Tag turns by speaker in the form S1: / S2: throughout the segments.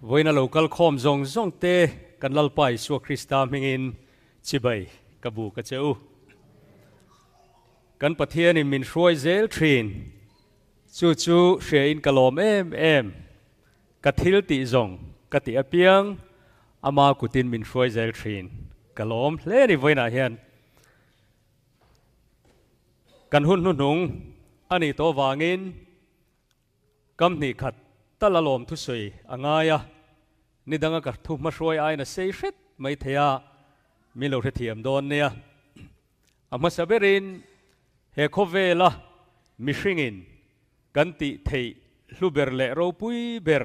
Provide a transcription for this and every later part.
S1: Vawiina lo kal khawm zawng zawng te kan Lalpa Isua Krista hmingin chibai ka bu ka che u. Kan Pathianin min hruai zel thin, chu chu hriain ka lawm em em. Ka thil tih zawng ka tih apiang ama kutin min hruai zel thin. Ka lawm hle ni vawiinah hian. Kan hun hnuhnung a nih tawh vangin kam hnih khat tal a lawm thusawi a ngai a, ni danga ka thu hmahruai aiin a sei hret mai thei a, min lo hrethiam dawn nia. A hmasa berin he khawvela mihringin kan tih theih hlu ber leh ropui ber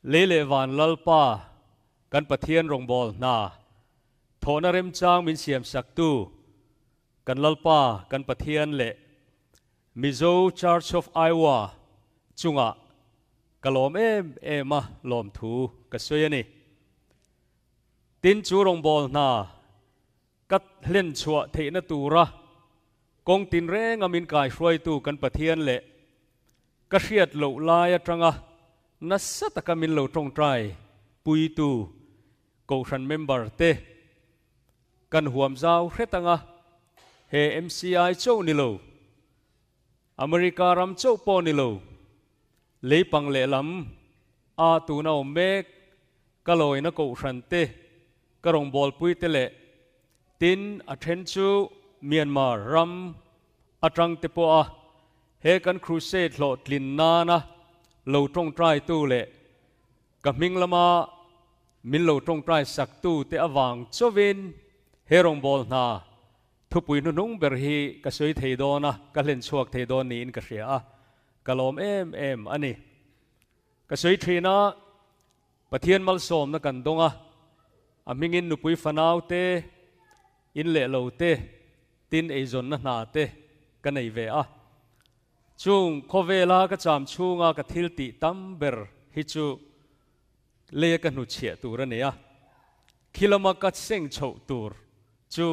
S1: Lei leh van Lalpa kan Pathian rawngbâwl hna thawhna remchang min siamsaktu kan Lalpa kan Pathian leh Mizo Church of Iowa chungah ka lawm em em a lawmthu ka sawi a ni. Tin chu rawngbâwl hna ka hlen chhuah theihna tura kawng tinrenga min kaihruaitu kan Pathian leh Ka hriat loh lai atanga nasa taka min lo tawngtai puitu Kohhran member te kan huam zau hret anga he MCI chauh ni lo, America ram chauh pawh ni lo, leipang lehlam a tuna awm mek ka lawina Kohhran te, ka rawngbawlpui te leh tin a then chu Myanmar ram atang te pawha he kan crusade hlawhtlin nana lo tawngtaitu leh ka hming lama min lo tawngtai saktu te avang chauhin he rawngbâwl hna thupui hnuhnung ber hi ka sawi thei dawn a, ka hlen chhuak thei dawn niin ka hria a, ka lawm em em a ni. Ka sawi thin a, Pathian malsawmna kan dawng a, a hmingin nupui fanau te, in leh lo te, tin eizawnna hna te ka nei ve a. Chung khawvela ka cham chhunga ka thil tih tam ber hi chu leia ka hnuchhiah tur a ni a, khi lama ka seng chhoh tur chu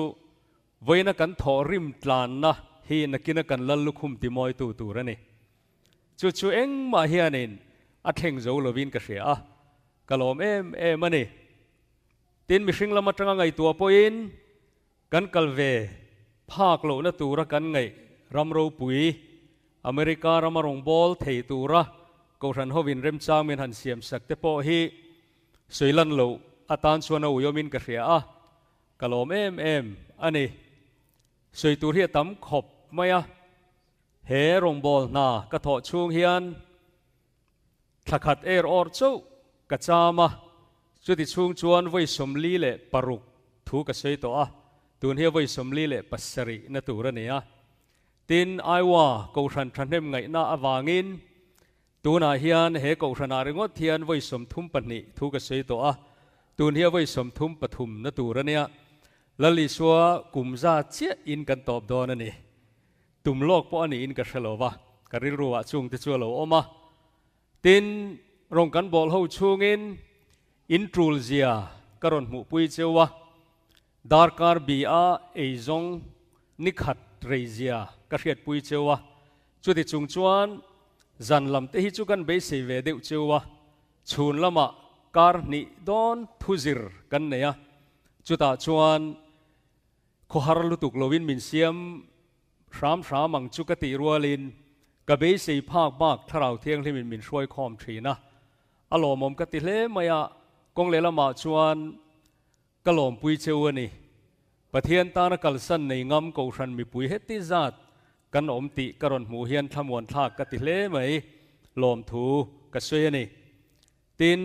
S1: vawiina kan thawh rim tlanna hi nakina kan lal lukhum timawitu tur a ni. Chu chu engmah hianin a thleng zo lovin ka hria a, ka lawm em em a ni. Tin, mihring lam atanga ngaihtuah pawhin kan kal ve phak lohna tura kan ngaih ram ropui, America rama rawngbâwl thei tura Kohhran hovin remchang min han siamsak te pawh hi sawi lan loh atan chuan a uiawmin ka hria a, ka lawm em em a ni. Sawi tur hi a tam khawp mai a. He rawngbâwl hna ka thawh chhung hian thla khat er awr chauh ka cham a, chuti chhung chuan vawi 46 thu ka sawi tawh a, tun hi vawi 47 na tur a ni a. Tin, Iowa Kohhran thahnem ngaihna avangin tunah hian he Kohhranah ringawt hian vawi 32 thu ka sawi tawh a, tun hi vawi 33 na tur a nia. Lal Isua kum za chiahin kan tawp dawn a ni. Tum lawk pawh a niin ka hre lo va, ka rilru ah chung te chu a lo awm a. Tin, rawn kan bawl ho chhungin in tul zia ka rawn hmuhpui cheu a, darkar bi a eizawng ni khat rei zia ka hriatpui cheu a, chuti chung chuan zan lam te hi chu kan beisei ve deuh cheu a, chhun lamah kar hnih dawn thuzir kan nei a, chutah chuan Khawhar lutuk loin min siam hram hram ang chu ka tih rualin ka beisei phak bak Thlarau Thianghlimin min hruai khawm thin a, a lawmawm ka ti hle mai a, kawng lehlamah chuan ka lawmpui che u a ni. Pathian tana kalsan nei ngam Kohhran mipui heti zat kan awm tih ka rawn hmuh hian thlamuan thlak ka ti hle mai, lawmthu ka sawi a ni. Tin,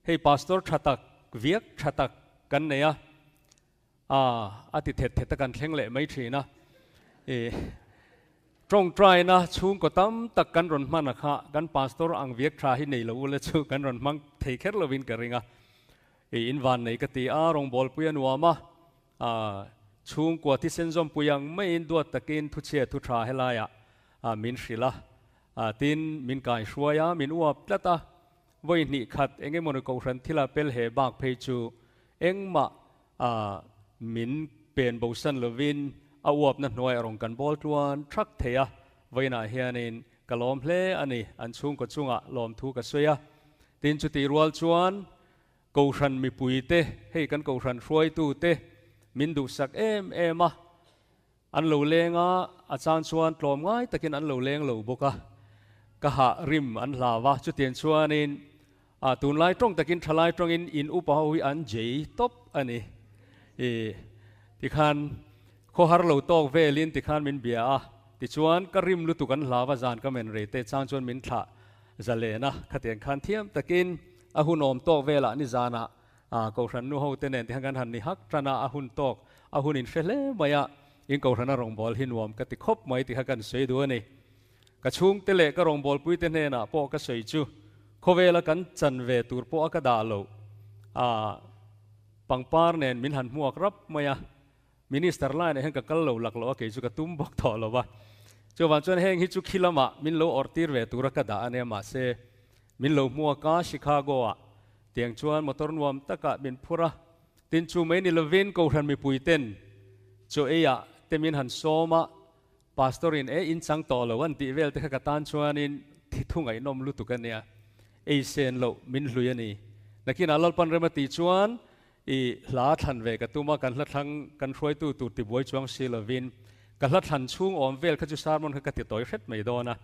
S1: hei Pastor tha tak, viak tha tak kan nei a, A, a ti thet thet a kan thleng leh mai thin a. I tawngtaina chhungkaw tam tak kan rawn hman a kha kan pastor ang viak tha hi nei lo ula chu kan rawn hmang thei kher lovin ka ring a. I in van nei ka ti a, rawngbawlpui a nuam a, a chhungkua thisen zawmpui ang maiin duat takin thuchhia thu tha helaiah min hrilh a, a tin min kaihruai a, min uap tlat a. Vawi hnih khat eng emawni kohhran thila pel he bak phei chu engmah a min pen bosan lovin a uapna hnuai a rawn kan bawl tluan thak thei a, vawiinah hianin ka lawm hle a ni, an chhungkaw chungah lawmthu ka sawi a. Tin, chutih rual chuan Kohhran mipuite, hei kan Kohhran hruaitute min duhsak em em a, an lo leng a, a chang chuan tlawm ngai takin an lo leng lo bawk a, ka hah rim an hlau a, chutiang chuanin a tunlai tawng takin thalai tawngin in upa ho hi an jei tawp a ni. I tikhan khawhar lo tawk velin tikhan min bia a, tichuan ka rim lutuk an hlau a, zan ka men rei te chang chuan min thlah zalen a, khatiang khan thiam takin A hun awm tawk velah nizanah Kohhran nu hote nen tihian kan han ni hak tan a, a hun tawk, a hun in hre hle mai a, in Kohhrana rawngbâwl hi nuam ka ti khawp mai ti kha kan sawi duh a ni. Ka chhungte leh ka rawngbâwlpuite hnenah pawh ka sawi chu khawvela kan chan ve tur pawh a ka dah loh a, pangpar nen min han hmuak rap mai a, Minister line ah hian ka kal lo lak loh a, kei chu ka tum bawk tawh lo va. Chuvang chuan heng hi chu khi lamah min lo awrh tir ve tura ka dah a nia, mahse min lo hmuak a, Chicago ah tiang chuan motor nuam takah min phur a, tin chu mai ni lovin Kohhran mipui ten chaw ei ah te min han sawm a, Pastor in e in chang tawh lo an tih vel te kha ka tan chuanin thi thu ngaihnawm lutuk a nia, ei sen loh min hlui a ni. Nakinah Lalpan rem a tih chuan i hla thlan ve ka tum a, kan hla thlang kan hruaitu tur tibuai chuang si lovin ka hla thlan chhung awm vel kha chu sermon kha ka ti tawi hret mai dawn a,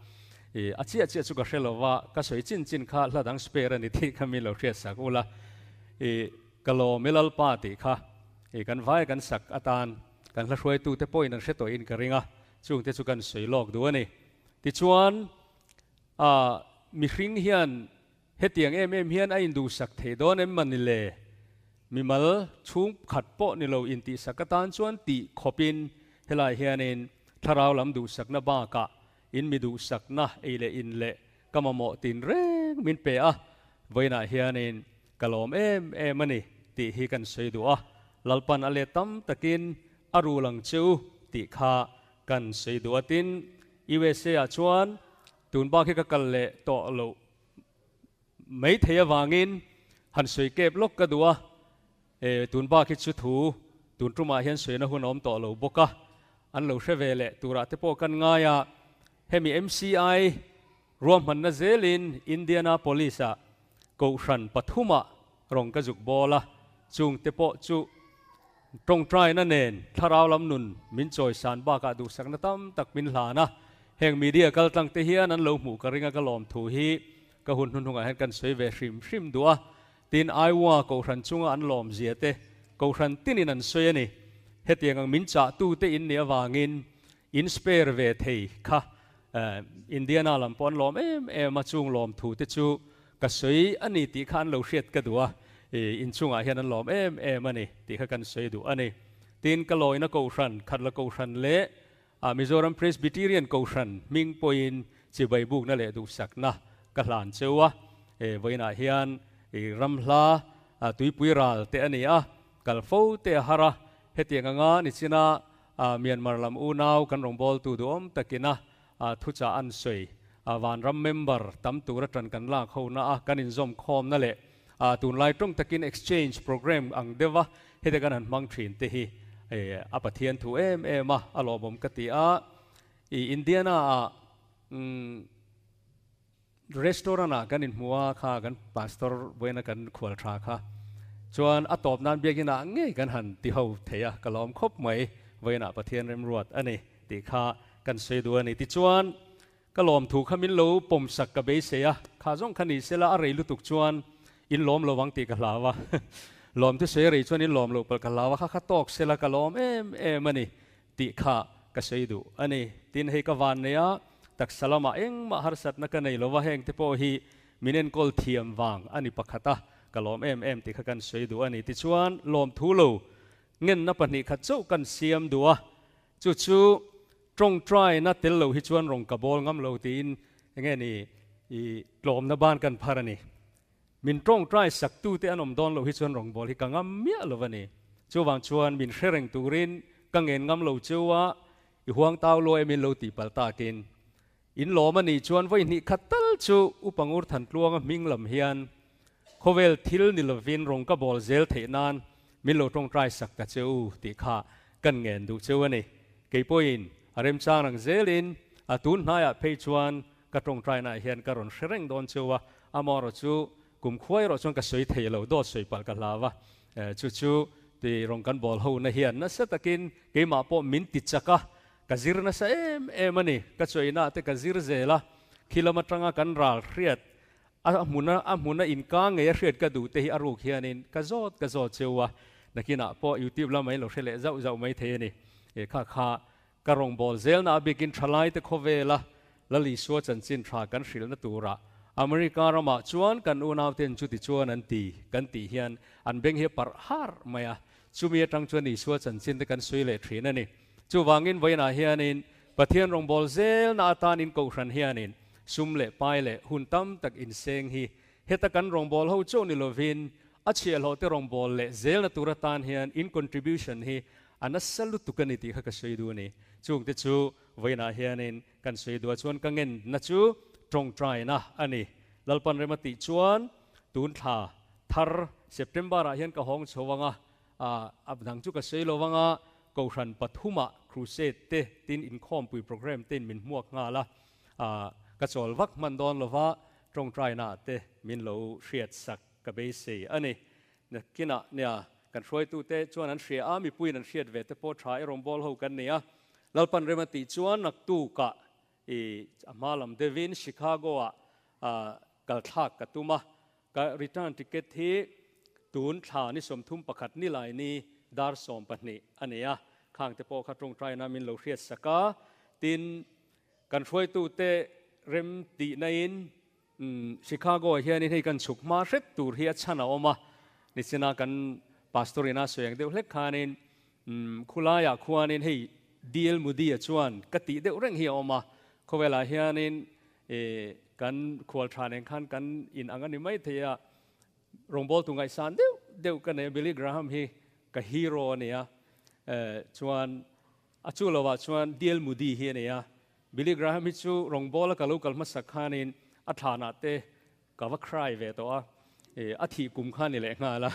S1: i a chiah chiah chu ka hre lova, ka sawi chin chin kha hla dang spare a ni tih kha min lo hriat sak ula, i ka lawm i Lalpa tih kha i kan vai kan sak atan kan hla hruaitute pawhin an hre tawhin ka ring a, chungte chu kan sawi lawk duh a ni. Tichuan, ah mihring hian hetiang em em hian a induhsak thei dawn em mani le? Mimal chhung khat pawh ni lo intihsak atan chuan tih khawpin helai hianin thlarau lam duhsakna bakah in mi duhsakna ei leh in leh ka mamawh tin reng min pe a, vawiinah hianin Ka lawm em em a ni tih hi kan sawi duh a, Lalpan a let tam takin a rul ang che u tih kha kan sawi duh a. Tin, USA ah chuan tun bak hi ka kal leh tawh loh mai thei avangin han sawi kep lawk ka duh a, e tun bak hi chu thu tun tumah hian sawina hun a awm tawh lo bawk a, an lo hre ve leh turah te pawh kan ngai a, hemi MCI Ruahmanna zelin Indianapolis-ah Kohhran pathumah rawng ka zuk bawl a, chungte pawh chu tawngtaina nen thlarau lam nun min chawisan bakah duhsakna tam tak min hlan a. Heng media kaltlangte hian an lo hmuh ka ring a, ka lawmthu hi ka hun hnuhnungah hian kan sawi ve hrim hrim duh a. Tin, Iowa Kohhran chunga an lawmzia te Kohhran tinin an sawi a ni. Hetiang ang min chahtute in nih avangin In spare ve thei kha Indiana lam pawh an lawm em em a, chung lawm thu te chu ka sawi a ni tih kha an lo hriat ka duh a, in chungah hian an lawm em em a ni tih kha kan sawi duh a ni. Tin, ka lawina Kohhran, Khatla Kohhran leh Mizoram Presbyterian Kohhran hming pawhin chibai bukna leh duhsakna ka hlan cheu a, vawiinah hian ramhla tuipui ral te a ni a, kal fo te a har a, hetiang anga nichina Myanmar lam unau kan rawngbawltu duhawm takina thuchah an sawi. Vanram member tam tura tan kan lak hona a kan inzawm khawmna leh tunlai tawng takin exchange program ang deuha heta kan han hmang thin te hi a Pathian thu em em a, a lawmawm ka ti a. I Indiana ah Restaurant ah kan inhmu a, kha kan pastor vawiina kan khual tha kha chuan a tawp nan biakinn ah ngei kan han ti ho thei a, ka lawm khawp mai, vawiinah Pathian remruat a ni tih kha kan sawi duh a ni. Tichuan ka lawm thu kha min lo pawm sak ka beisei a, kha zawng kha ni sela a rei lutuk chuan in lawm lo ang tih ka hlau a, lawm thu sawi a rei chuan in lawm loh palh ka hlau a, kha kha tawk sela ka lawm em em a ni Tih kha ka sawi duh a ni. Tin, hei ka van nei a, taksa lamah engmah harsatna ka nei lova, heng te pawh hi min enkawl thiam vang a ni pakhat a, ka lawm em em tih kha kan sawi duh a ni. Tichuan, lawmthu lo ngenna pahnih khat chauh kan siam duh a, chu chu tawngtaina tel lo hi chuan rawng ka bawl ngam lo tiin enge ni i tlawmna ban kan phar a ni. Min tawngtai saktute an awm dawn loh hi chuan rawngbâwl hi ka ngam miah lo a ni. Chuvang chuan min hre reng turin ka ngen ngam lo cheu a, i huang tau luai em in lo tih palh takin. In lawm a nih chuan vawi hnih khat tal chu Upa Ngur Thantluanga hming lam hian khawvel thil ni lovin rawng ka bawl zel theih nan min lo tawngtai sak ta che u tih kha kan ngen duh cheu a ni. Kei pawhin a remchang rang zelin a tun hnaiah phei chuan Ka tawngtainaah hian ka rawn hre reng dawn cheu a, amaherawh chu Kum khuai erawh chuan ka sawi thei lo, dawt sawi palh ka hlau a. Chu chu ti rawng kan bawl ho na hian nasa takin keimah pawh min ti chak a, ka zir nasa em em a ni. Ka chawina te ka zir zel a, khi lam atanga kan ral hriat a hmuna a hmuna inka ngei a hriat ka duh te hi a ruk hianin ka zawt ka zawt cheu a, nakinah pawh youtube lamah in lo hre leh zauh zauh mai thei a ni. Kha kha Ka rawngbâwl zêlna a bikin ṭhalaite khawvêla Lal Isua chanchin ṭha kan hrilhna tûrah America ramah chuan kan unaute'n chuti chuan an ti kan tih hian an beng hi a parh har mai a, chumi aṭang chuan Isua chanchinte kan sawi leh ṭhîn a ni. Chuvângin vawiinah hianin Pathian rawngbâwl zêlna atânin kohhran hianin sum leh pai leh hun tam tak insêng hi heta kan rawngbâwl ho chauh ni lovin a chhiahhlawhte rawngbâwl leh zêlna tûr atân hian in contribution hi A nasa lutuk a ni tih kha ka sawi duh a ni. Chungte chu vawiinah hianin kan sawi duh a, chuan ka ngenna chu tawngtaina a ni. Lalpan rem a tih chuan tun thla thar September-ah hian ka hawng chho ang a, a dang chu ka sawi lo ang a, Kohhran pathumah crusade te tin inkhawmpui programme tein min hmuak nghal a, ka chawl vak hman dawn lova tawngtaina te min lo hriatsak ka beisei a ni. Nakinah nia, kan hruaitute chuan an hria a, mipuiin an hriat ve te pawh tha i rawngbâwl ho kan nei a. Lalpan rem a tih chuan naktukah i a hma lam deuhin Chicago-ah kal thlak ka tum a. Ka return ticket hi tun thla ni 31 ni lai ni dar 12 a nei a. Khang te pawh kha tawngtaina min lo hriat sak a. Tin, kan hruaitute rem tihna-in Chicago ah hianin hei kan chhuk hma hrep tur hi a chhan a awm a, nichina kan pastor ina sawi ang deuh hlek khanin khulaiah khuanin hei DL Moody-a chuan ka tih deuh reng hi a awm a, khawvelah hianin kan khual tha nen khan kan in ang a ni mai thei a, rawngbawltu ngaihsan deuh deuh ka nei a, Billy Graham hi ka hero a ni a, chuan a chu lovah chuan DL Moody hi a nei a. Billy Graham hi chu rawngbawla ka lo kal hmasak khanin a thlanah te ka va cry ve tawh a, a thih kum kha ni leh nghal a,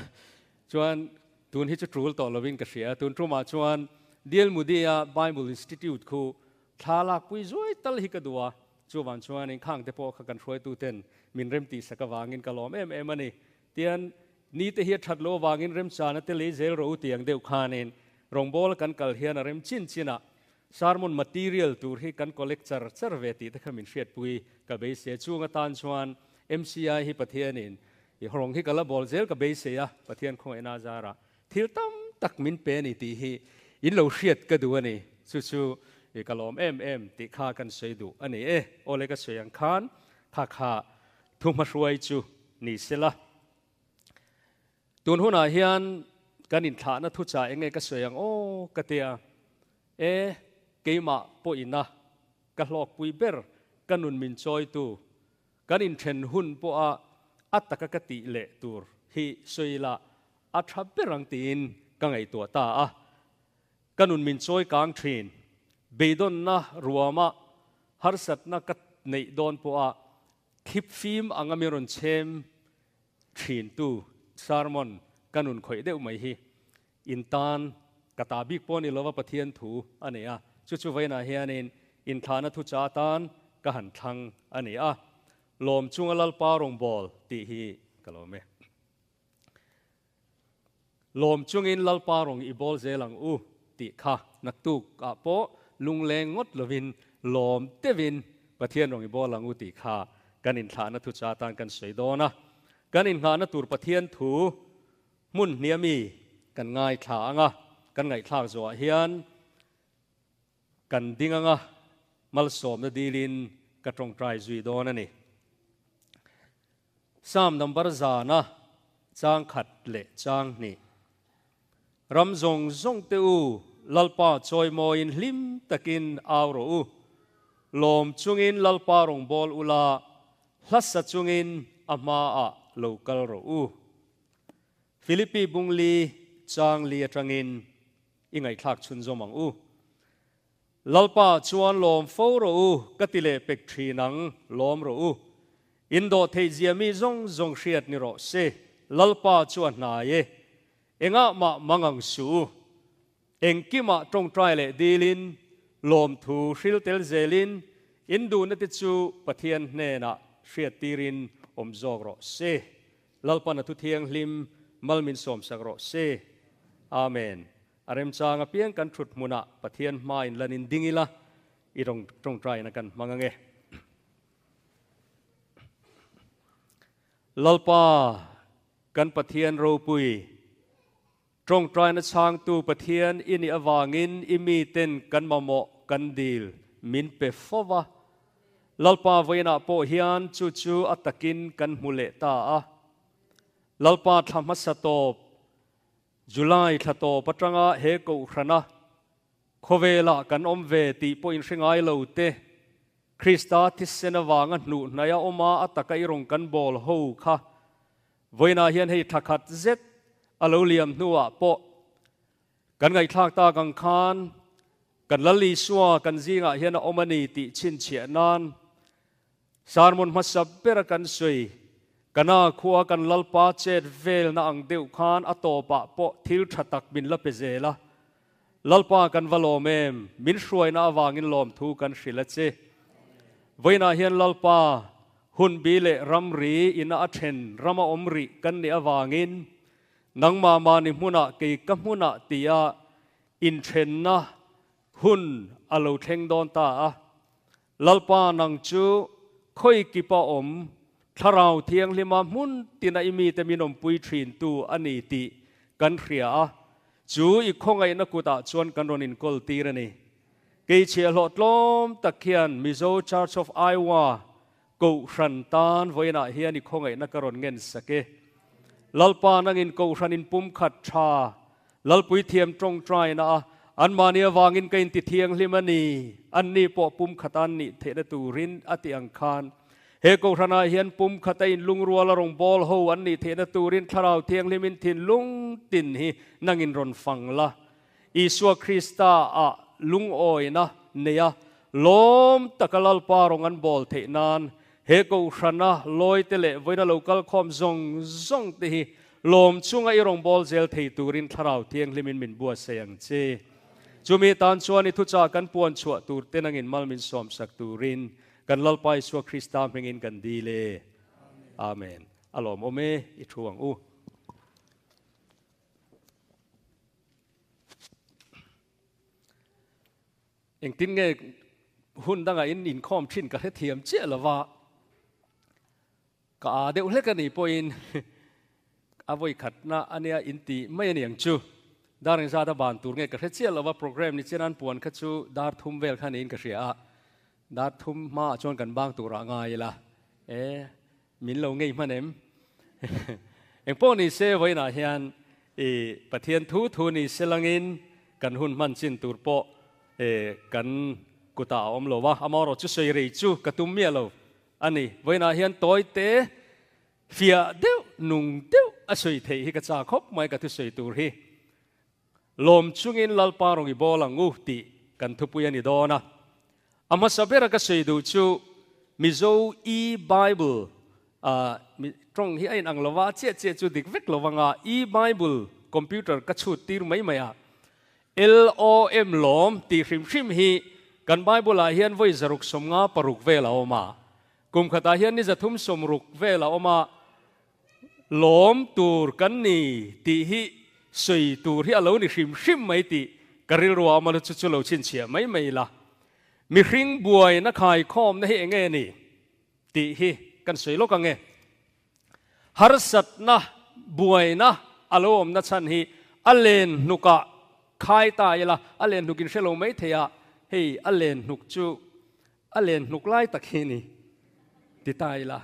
S1: chuan tun hi chu tul tawh lovin ka hria. Tun tumah chuan DL Moody-a Bible Institute khu thla lakpui zuai tal hi ka duh a, chuvang chuanin khang te pawh kha kan hruaituten min remtihsak avangin ka lawm em em a ni. Tian ni te hi a that loh avangin remchana te lei zel rawh u tiang deuh khanin rawngbawla kan kal hian a rem chin chinah Sermon material tur hi kan collect char char ve tih te kha min hriatpui ka beisei a, chung atan chuan MCI hi Pathianin i rawng hi ka la bawl zel ka beisei a, Pathian khawngaihna a zarah thil tam tak min pe a ni tih hi in lo hriat ka duh a ni, chu chu i ka lawm em em tih kha kan sawi duh a ni e. Awle ka sawi ang khan kha kha thu hmahruai chu ni sela. Tun hunah hian kan inthlahna thuchah eng nge ka sawi ang aw ka tia, e keimah pawhina ka hlawkpui ber ka nun min chawitu kan inthen hun pawha a taka ka tih leh tur hi sawi ila a tha ber ang tiin ka ngaihtuah ta a. Ka nun min chawi kang thin, beidawnna ruama harsatna ka neih dawn pawha Thlip fim anga mi rawn chhem thintu sermon ka nun khawih deuh mai hi in tan ka ta bik pawh ni lova Pathian thu a nei a, chu chu vawiinah hianin inthlahna thu cha atan ka han thlang a ni a, lawm chunga Lalpa rawngbâwl tih hi ka lawm e. Lawm chungin Lalpa rawng i bawl zel ang u tih kha naktuk ah pawh lungleng ngawt lovin lawm deuhin Pathian rawng i bawl ang u tih kha kan inthlahna thu cha tan kan sawi dawn a. Kan inngahna tur Pathian thu hmun hniami kan ngaithla ang a, kan ngaihthlak zawhah hian kan ding ang a, malsawmna dilin ka tawngtai zui dawn a ni. Psalm number zana chang khat leh chang hnih. Ram zawng zawng te u, Lalpa chawimawiin hlim takin au rawh u. Lawm chungin Lalpa rawngbâwl ula, hlasa chungin a hmaah lo kal rawh u. Philippi bungli chang li atangin i ngaihthlak chhunzawm ang u. Lalpa chuan lawm fo rawh u, ka ti leh pek thin ang, lawm rawh u. In dawh theih zia mi zawng zawng hriat ni rawh se, Lalpa chu a hnai e. Engah mah mang ang suh u. Engkimah tawngtai leh dilin, lawmthu hril tel zelin, in duhna te chu Pathian hnenah hriattirin awm zawk rawh se. Lalpan a thu thianghlim mal min sawmsak rawh se. Amen. A remchang apiang kan thut hmunah Pathian hmain lanin ding ila, i rawn tawngtaina kan hmang ange. Lalpa, kan Pathian ropui, tawngtaina chhangtu Pathian i nih avangin i miten kan mamawh kan dil min pe fo va. Lalpa vawiinah pawh hian chu chu a takin kan hmu leh ta a. Lalpa thla hmasa tawp, July thla tawp atanga he kohhrana Khawvelah kan awm ve tih pawh inhre ngai lo te, Krista thisen avanga hnuh hnaih a awm a, a taka i rawn kan bawl ho kha vawiinah hian hei thla khat zet a lo liam hnuah pawh kan ngaihthlak tak ang khan kan Lal Isua kan zingah hian a awm a ni tih chhinchhiah nan Sermon hmasa bera kan sawi, Kana khua kan Lalpa chet velna ang deuh khan a tawpah pawh thil tha tak min la pe zel a. Lalpa kan va lawm em? Min hruaina avangin lawmthu kan hrilh a che. Vawiinah hian Lalpa hunbi leh ramri ina a then rama awm rih kan nih avangin nangmah mahni hmunah kei ka hmunah tia inthenna hun a lo thleng dawn ta a. Lalpa nang chu khawi kipa awm Thlarau Thianghlima hmun tina i mite min awmpui thintu a ni tih kan hria a, chu i khawngaihna kutah chuan kan rawn inkawl tir a ni. Kei chhiahhlawh tlawm tak hian Mizo Church of Iowa Kohhran tan vawiinah hian i khawngaihna ka rawn ngen sak e. Lalpa nangin Kohhran inpumkhat tha Lalpui thiam tawngtaina a, anmahni avangin ka inti thianghlim a ni, anni pawh pumkhat an nih theihna turin a ti ang khan. He Kohhranah hian pumkhat a inlungrual a rawngbâwl ho an nih theihna turin Thlarau Thianghlimin thinlung tin hi nangin rawn fang la. Isua Krista ah lungawina nei a, lawm taka Lalpa rawng an bâwl theih nan he Kohhrana lawite leh vawiina lo kalkhawm zawng zawng te hi Lawm chunga i rawngbâwl zel thei turin Thlarau Thianghlimin min buatsaih ang che. Chumi tan chuan i thuchah kan puan chhuah tur te nangin mal min sawmsak turin kan Lalpa Isua Krista hmingin kan dil e. Amen. A lawmawm e, i thu ang u. Engtin nge hun dangah in inkhawm thin ka hrethiam chiah lova. Ka aa deuh hlek a nih pawhin a vawi khatna a nia in ti mai a ni ang chu. Dar engzat a ban tur nge ka hre chiah lova program ni chian an puan kha chu dar thum vel kha niin ka hria a, dar thum hmaah chuan kan bang turah ngai ila e min lo ngei hman em? Engpawh ni se vawiinah hian i Pathian thu thu ni se langin kan hun hman chin tur pawh e kan kutah a awm lo va, amaherawhchu chu sawi rei chu ka tum miah lo. A ni, vawiinah hian tawi te, fiah deuh, nung deuh a sawi theih hi ka chak khawp mai ka thusawi tur hi. Lawm chungin Lalpa rawn i bawl ang u tih kan thupui a ni dawn a. A hmasa bera ka sawi duh chu Mizo e-Bible ah tawng hi a inang lo va, a chiah chiah chu dik vek lo vanga e-Bible computer ka chhut tir mai mai a, LOM lawm tih hrim hrim hi kan Bible ah hian vawi 156 vel a awm a, kum khatah hian ni 360 vel a awm a, lawm tur kan ni tih hi sawi tur hi a lo ni hrim hrim mai tih ka rilru a awm a, chu chu lo chhinchhiah mai mai ila. Mihring buaina khaikhawmna hi eng nge ni tih hi kan sawi lawk ang e. Harsatna, buaina a lo awmna chhan hi a len hnukah khai ta ila, a len hnuk in hre lo mai thei a, hei a len hnuk chu a len hnuk lai tak hi ni ti ta ila.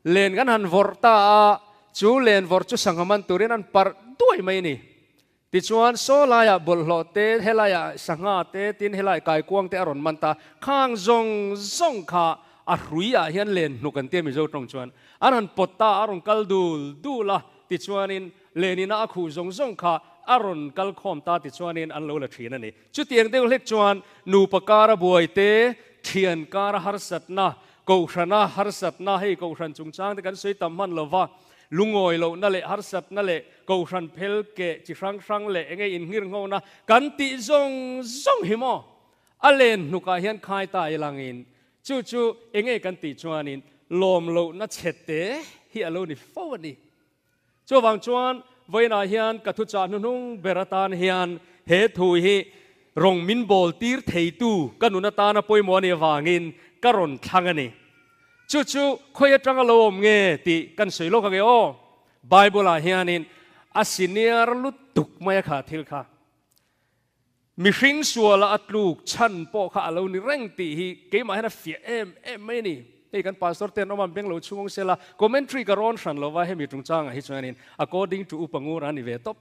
S1: Len kan han vawrh ta a, chu len vawrh chu sangha man turin an parh duai mai a ni. Tichuan saw laiah bawlhhlawh te, helaiah sangha te, tin helai kaikuang te a rawn man ta. Khang zawng zawng kha a hruiah hian len hnuk an tia Mizo tawng chuan. An han pawt ta, a rawn kal dul dul a, tichuanin lenina a khuh zawng zawng kha a rawn kal khawm ta tichuanin an lo la thin a ni. Chutiang deuh hlek chuan nupa kara buai te, thian kara harsatna, kohhrana harsatna, hei kohhran chungchang te kan sawi tam hman lo va, lungawi lohna leh harsatna leh Kohhran phel keh chi hrang hrang leh enge inngirnghona kan tih zawng zawng hi maw? A len hnukah hian khai ta i langin chu chu enge kan tih chuanin lawm lohna chhe te hi a lo ni fo a ni. Chuvang chuan vawiinah hian ka thuchah hnuhnung ber atan hian he thu hi rawng min bawl tir theitu ka nun atana pawimawh a nih avangin ka rawn thlang a ni. Chu chu khawi atanga lo awm nge tih kan sawi lawk ang e aw. Bible-ah hianin a senior lutuk mai a kha thil kha. Mihring suala a tluk chhan pawh kha a lo ni reng tih hi keimah hian a fiah em em mai a ni. Hei kan pastor ten awm a, beng lo chhung awng sela, commentary ka rawn hran lova hemi chungchangah hi chuanin according to Upa Ngura a ni ve tawp.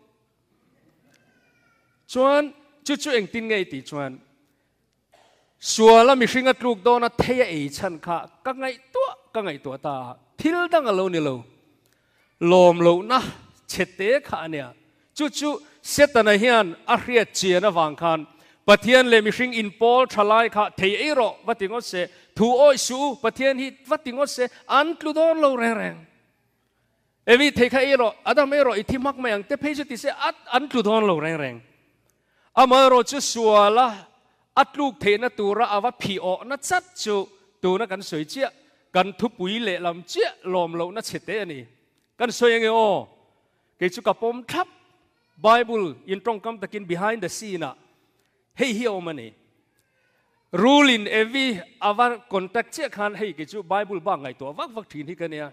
S1: Chuan chu chu engtin nge i tih chuan suala mihring a tluk dawna thei a ei chhan kha ka ngaihtuah ka ngaihtuah ta a, thil dang a lo ni lo. Lawm lohna chhe te kha a nia. Chu chu Setana hian a hriat chian avang khan Pathian leh mihring inpawl tha lai kha thei ei rawh va ti ngawt se, thu awih suh u, Pathian hi va ti ngawt se, an tlu dawn lo reng reng. Evi thei kha ei rawh, Adam ei rawh, i thi hmak mai ang te phei chu ti se, an tlu dawn lo reng reng. Amaherawhchu suala a tluk theihna tura a va phih awhna chat chu tuna kan sawi chiah, kan thupui lehlam chiah lawm lohna chhe te a ni. Kan sawi ange aw, kei chu ka pawm thlap, Bible in tawngkam takin behind the scene ah hei hi a awm a ni. Rule in Evi a va contact chiah khan hei kei chu Bible bak ngaihtuah vak vak thin hi ka nia.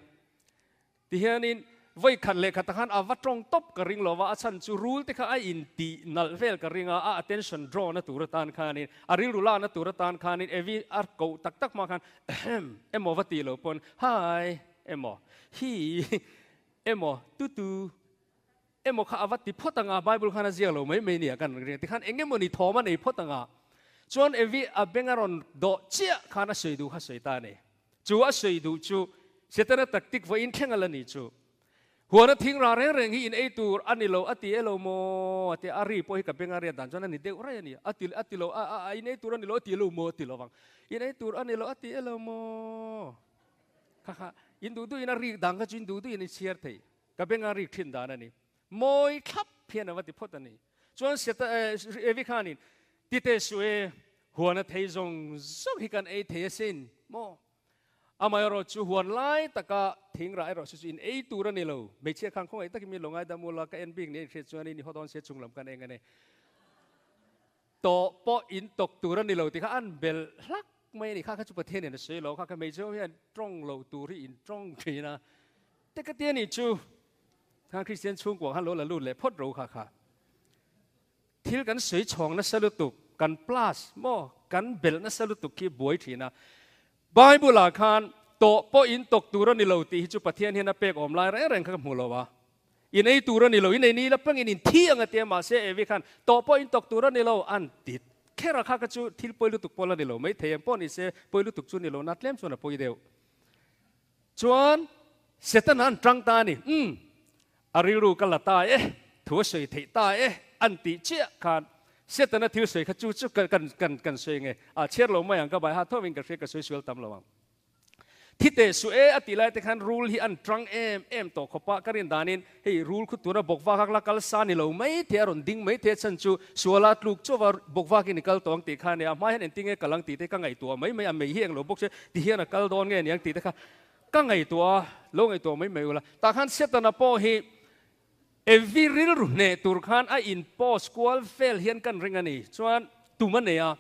S1: Tihianin vawi khat leh khatah khan a va tawng tawp ka ring lo va, a chhan chu rul te kha a intih nalh vel ka ring a, a attention draw na tur atan khanin, a rilru lakna tur atan khanin Evi a koh tak tak hma khan ahem emaw va tih loh pawn hi emaw hi emaw tutu emaw kha a va ti phawt ang a, Bible khan a ziak lo mai mai nia kan ring tikhan eng emaw ni thawm a nei phawt ang a, chuan Evi a beng a rawn dawh chiah khan a sawi duh kha a sawi ta a ni. Chu a sawi duh chu Setana tactic vawiin thleng a la ni chu. Huana thing ra reng reng hi in ei tur a ni lo a ti e lo maw a ti a, a ri pawh hi ka beng a riat dan chuan a ni deuh raih a ni, a ti a ti lo a a in ei tur a ni lo a ti e lo maw a ti lo vang, in ei tur a ni lo a ti e lo maw kha kha in duh duhin a rik dan kha chu in duh duhin in chhiar thei. Ka beng a rik thin dan a ni. Mawi thlap hian a va ti phawt a ni. Chuan Seta Evi khanin, Tite suh e, huan a thei zawng zawng hi kan ei thei asin maw? Amaherawh chu huan lai taka thing rah erawh chu chu in ei tur a ni lo. Hmeichhia khan khawngaih takin min lo ngaidam ula, ka en bik nia in hriat chuan in i haw dawn sia chung lam kan eng a ni. Tawh pawh in tawk tur a ni lo tih kha an bel hlak mai a ni. Kha kha chu Pathian in a sawi lo, kha kha hmeichhe ho hian tawng lo tur hi in tawng thin a. Te ka ti a nih chu, khan Kristian chhungkua khan lo la lut leh phawt ro kha kha. Thil kan sawi chhawng nasa lutuk, kan plus maw, kan belh nasa lutuk khi buai thin a. Bible ah khan tawh pawh in tawk tur a ni lo tih hi chu Pathian hian a pek awm lai reng reng kha ka hmu lo a. In ei tur a ni lo, in ei ni la pangin in thi ang a tia mahse Evi khan tawh pawh in tawk tur a ni lo an ti kher a kha kha chu thil pawi lutuk pawh la ni lo mai thei em pawh ni se pawi lutuk chu ni lo na tlem chuan a pawi deuh. Chuan Setana an tang ta a ni. Umm, a rilru ka la ta e, thu a sawi theih ta e an tih chiah khan Setana thil sawi kha chu chu kan kan kan sawi nge a chhiar lo mai ang ka bai ha tho in ka hria ka sawi sual tam lo ang. Thi teh suh e a tih lai te khan rul hi an tang em em tawh khawp a, ka rin danin hei rul khu tuna bawkvak a la kal sa ni lo mai thei a rawn ding mai thei a chhan chu suala tluk chauh a bawkvak in i kal tawh ang tih kha nia a hma hian engtin nge kal ang tih te ka ngaihtuah mai mai a mei hi englo bawk se ti hian a kal dawn nge niang tih te kha ka ngaihtuah a lo ngaihtuah mai mai ula tah khan Setana pawh hi Evi rilru hneh tur khan a in post kual vel hian kan ring a ni chuan tum a nei a,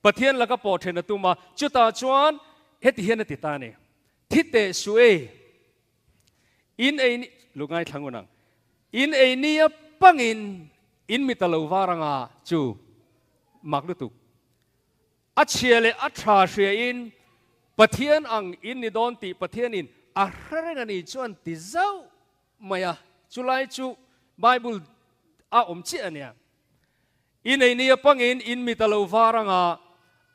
S1: Pathian laka pawh then a tum a, chutah chuan heti hian a ti ta a ni, Thi teh suh e, in ei ni, lu ngaithla ngun ang, in ei ni a pangin in mit a lo var anga chu mak lutuk. A chhia leh a tha hria in Pathian ang in ni dawn tih Pathianin a hre reng a ni chuan ti zauh mai a, chulai chu Bible a awm chiah a nia. I nei nia pangin in mit a lo var anga,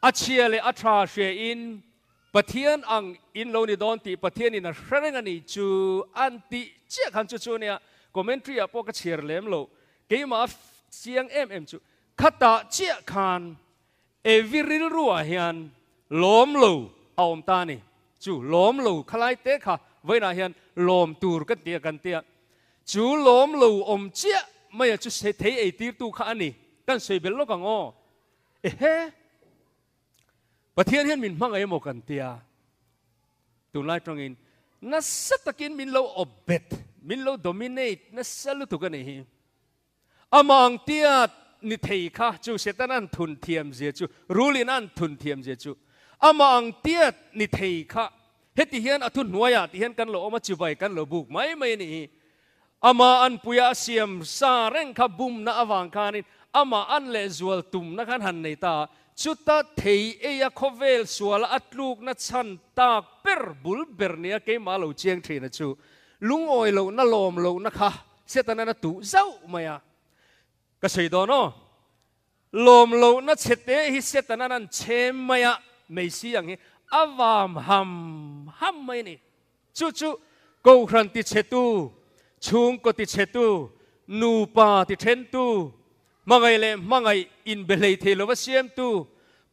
S1: a chhia leh a tha hria in Pathian ang in lo ni dawn tih Pathianin a hre reng a ni chu an tih chiah khan chu chu a nia. Commentary ah pawh ka chhiar lem lo, keimah a chiang em em chu khatah chiah khan Evi rilruah hian lawm lo a awm ta a ni. Chu lawm lo khalai te kha vawiinah hian lawm tur kan ti a kan ti a. Chu lawm lo awm chiah maia chu thei ei tirtu kha a ni. Kan sawi belh lawk ang aw. Ehe! Pathian hian min hmangaih emaw kan ti a. Tunlai tangin nasa takin min lo awp bet min lo dominate nasa lutuk a nih hi. Amah ang tiat ni thei kha chu Setana an thun thiam zia chu, rulin an thun thiam zia chu, amah ang tiat ni thei kha heti hian a thuhnuaiah ti hian kan lo awm a, chibai kan lo buk mai mai a nih hi. Amah an puia a siam sa reng kha bumna avang khanin amah an lehzual tumna khan han nei ta a, chuta thei eia khawvel suala a tlukna chhan tak ber bul ber nia keimah lo chiang thin a chu lungawi lohna lawm lohna kha Setanan a tuh zauh mai a. Ka sawi dawn aw, lawm lohna chhete hi Setanan an chhem mai a, meisi ang hi a vam ham ham mai a ni. Chu chu Kohhran tichhetu, chhungkaw tichhetu, nupa tithentu, hmangaih leh hmangaih inbe hlei thei lova siamtu,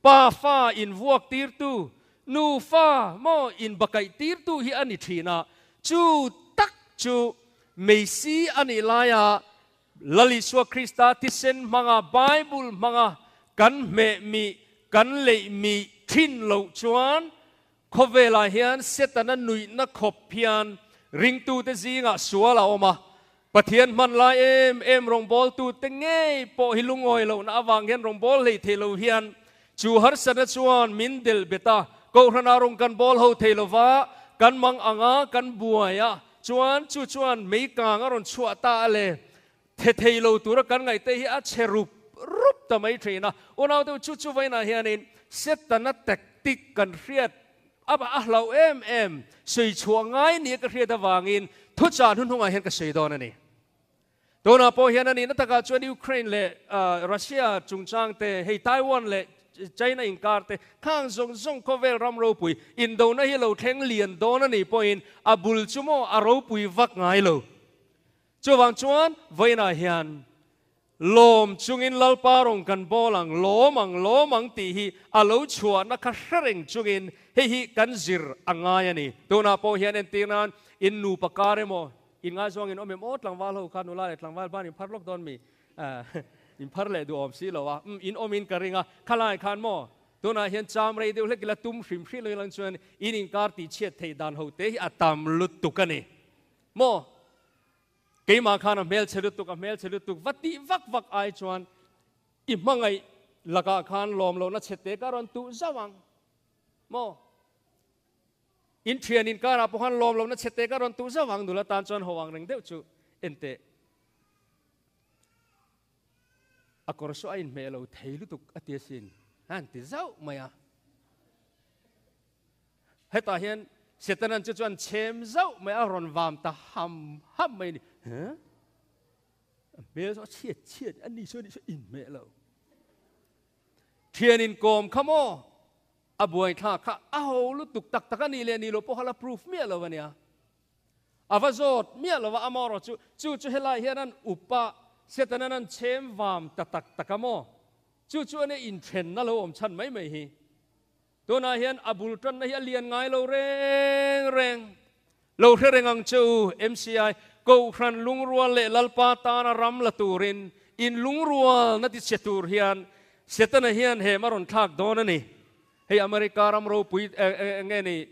S1: pa fa invuak tirtu, nu fa maw inbakaih tirtu hi a ni thin a. Chu tak chu Meisi a nih laia Lal Isua Krista thisen hmanga Bible hmanga kan hmeh mih, kan leih mih thin loh chuan Khawvelah hian Setana nuihna khawp hian ringtute zingah sual a awm a, Pathian hman lai em em rawngbawltute ngei pawh hi lungawi lohna avang hian rawngbâwl hlei thei lo hian chu harsatna chuan min delh bet a, Kohhranah rawn kan bawl ho thei lova, kan mang ang a, kan buai a, chuan chu chuan mei kang a rawn chhuah ta a le. The thei lo tura kan ngaihte hi a chhe rup rup ta mai thin a, unaute chu chu vainah hianin Setana tactic kan hriat a a hlauh em em, sawi chhuah ngai nia ka hriat avangin thuchah hnuhnungah hian ka sawi dawn a ni. Tunah pawh hian a nihna takah chuan Ukraine leh Russia chungchang te, hei Taiwan leh China inkar te, khang zawng zawng khawvel ram ropui indona hi lo thleng lian dawn a nih pawhin a bul chu maw a ropui vak ngai lo. Chuvang chuan vawiinah hian lawm chungin Lalpa rawn kan bawl ang, lawm ang, lawm ang tih hi a lo chhuahna kha hre reng chungin hei hi kan zir a ngai a ni. Tunah pawh hian entir nan in nupa kar emaw, in ngaizawng in awm em aw tlangval ho kha nula leh tlangval ban in phar lawk dawn mi? In phar leh duhawm si lo a, umm in awmin ka ring a, khalai khan maw tunah hian cham rei deuh hlek ila tum hrim hrim lo ilang chuan in inkar tihchhiat theih dan ho te hi a tam lutuk a ni. Maw? Keimah khan a hmelchhe lutuk, a hmelchhe lutuk va tih vak vak ai chuan i hmangaih lakah khan lawm lohna chhe te ka rawn tuh zauh ang. Maw? In thian inkarah pawh khan lawm lohna chhe te ka rawn tuh zauh ang, nula tan chuan ho ang reng deuh chu en teh. A kawr saw a inhmeh lo thei lutuk a ti asin, a han ti zauh mai a. Hetah hian Setanan chu chuan chhem zauh mai a rawn vam ta ham ham mai a ni. Huh? A hmel chu a chhiat chhiat a ni saw ni saw inhmeh lo. Thian inkawm kha maw? A buaithlak kha a ho lutuk tak tak a nih leh nih loh pawh kha la proof miah lo a nia. A va zawt miah lo a, amaherawh chu chu chu helai hian an up a, Setanan an chhem vam ta tak tak a maw? Chu chu ania inthenna lo awm chhan mai mai hi. Tunah hian a bul tanna hi a lian ngai lo reng reng. Lo hre reng ang che u, MCI, Kohhran lungrual leh Lalpa tana ram la turin in lungrualna ti che tur hian Setana hian hem a rawn thlak dawn a ni. Hei America ram ropui eng nge ni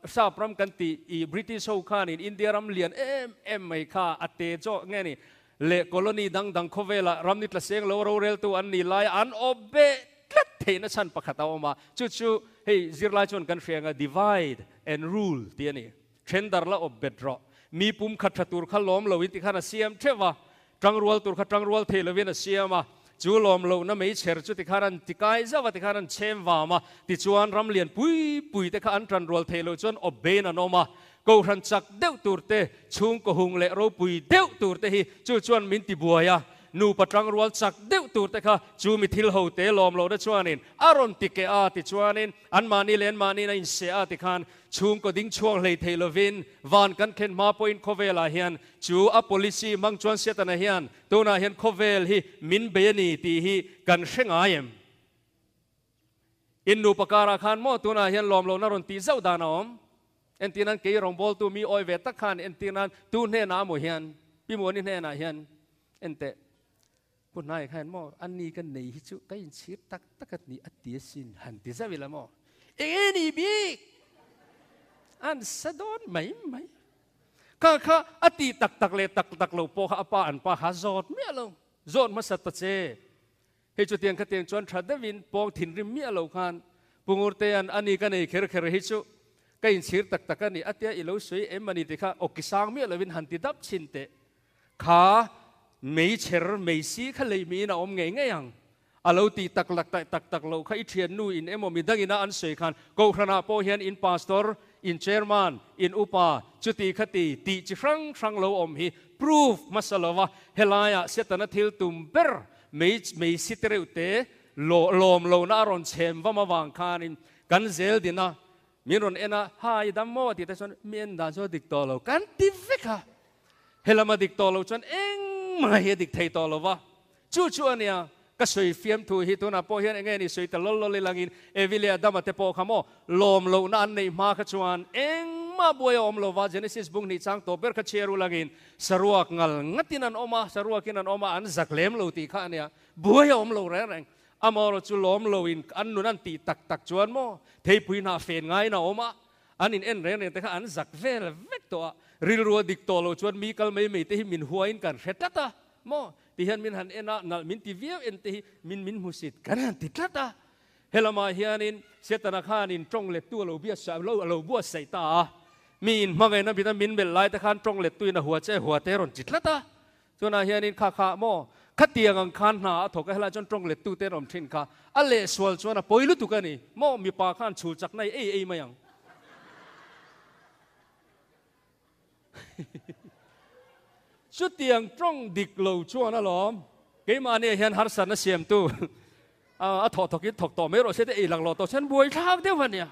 S1: sap ram kan tih i British ho khanin India ram lian em em mai kha a te zawk nge ni leh colony dang dang khawvelah ram ni tla seng lo roreltu an ni lai an awp beh tlat theihna chhan pakhat a awm a, chu chu hei zirlai chuan kan hria anga divide and rule tih a ni. Then dar la awp bet rawh. Mi pum khat tha tur kha lawm loin tikhan a siam theuh a, tangrual tur kha tangrual thei lovin a siam a, chu lawm lohna meichher chu tikhan an tikai zauh a, tikhan an chhem vam a, tichuan ram lian pui pui te kha an tanrual thei loh chuan awp bein an awm a, Kohhran chak deuh tur te, chhungkaw hung leh ropui deuh tur te hi chu chuan min ti buai a, nupa tangrual chak deuh tur te kha chu mi thil ho te lawm lohna chuanin a rawn ti keh a tichuanin anmahni leh anmahniin a inseh a tikhan chhungkaw ding chhuak hlei thei lovin van kan thlen hma pawhin khawvelah hian chu a policy hmang chuan Setana hian tunah hian khawvel hi min bei a ni tih hi kan hre ngai em? In nupa karah khan maw tunah hian lawm lohna rawn tih zauh dan a awm? Entir nan kei rawngbawltu mi awi ve tak khan entir nan tu hnenah amaw hian Pi Muani hnenah hian enteh Pu Hnai khan maw a ni ka nei hi chu ka inchhir tak tak a ni a ti asin han ti zauh ila maw eng nge ni bik? An sa dawn mai mai. Kha kha a tih tak tak leh tak tak lo pawh kha a pa an pa kha zawt miah lo. Zawt hmasa ta che. Hei chutiang khatiang chuan tha deuhin pawng thinrim miah lo khan Pu Ngurtea'n a ni ka nei kher kher hi chu ka inchhir tak tak a ni a tia i lo sawi em a ni ti kha awki sang miah lovin han ti dap chhin teh. Kha meichher meisi kha lei miin a awm ngei ngei ang. A lo tih tak lak tak tak tak loh kha i thiannu in emaw midang ina an sawi khan Kohhranah pawh hian in pastor, in chairman, in upa chuti khati tih chi hrang hrang lo awm hi proof hmasa lova helaiah Setana thil tum ber mei mei si te reuh te lawm lohna a rawn chhem vam avang khanin kan zel din a, min rawn en a, ha i dam maw tih te chuan mi en dan chu a dik tawh lo kan ti vek a, helama dik tawh lo chuan engmah hi a dik thei tawh lo va, chu chu a nia ka sawi fiam thu hi tunah pawh hian enge ni sawi ta lawl lawl ilangin Evi leh Adama te pawh kha maw lawm lohna an neih hma kha chuan engmah buai a awm lo va, Genesis bung hnih chang tawp ber kha chhiar ulangin Saruak ngal ngatin an awm a, saruakin an awm a, an zak lem lo tih kha a nia. Buai a awm lo reng reng. Amaherawh chu lawm loin an nun an tih tak tak chuan maw theipui hnah fen ngaiin a awm a, an in en reng reng te kha an zak vel vek tawh a. Rilru a dik tawh lo chuan mi kal mai mai te hi min huain kan hre tlat a maw ti hian min han en a, nalh min ti viau en te hi min min hmusit kan han ti tlat a. Helamah hianin Setana khanin tawng lettu a lo biasa lo a lo buatsaih ta a, mi in hmangaihna bita min melh lai te khan tawng lettuin a hua che hua te rawn chi tlat a. Chunah hianin kha kha maw khatiang ang khan hna a thawk a, helaiah chuan tawng lettu te an awm thin kha a lehsual chuan a pawi lutuk a ni maw, mipa khan chhul chakna i ei ei mai ang. Chutiang tawng dik lo chuan alawm keimahni ah hian harsatna siamtu a thawh thawkin thawk tawh mai rawh se te ei lang lo tawh chuan buaithlak deuh a nia.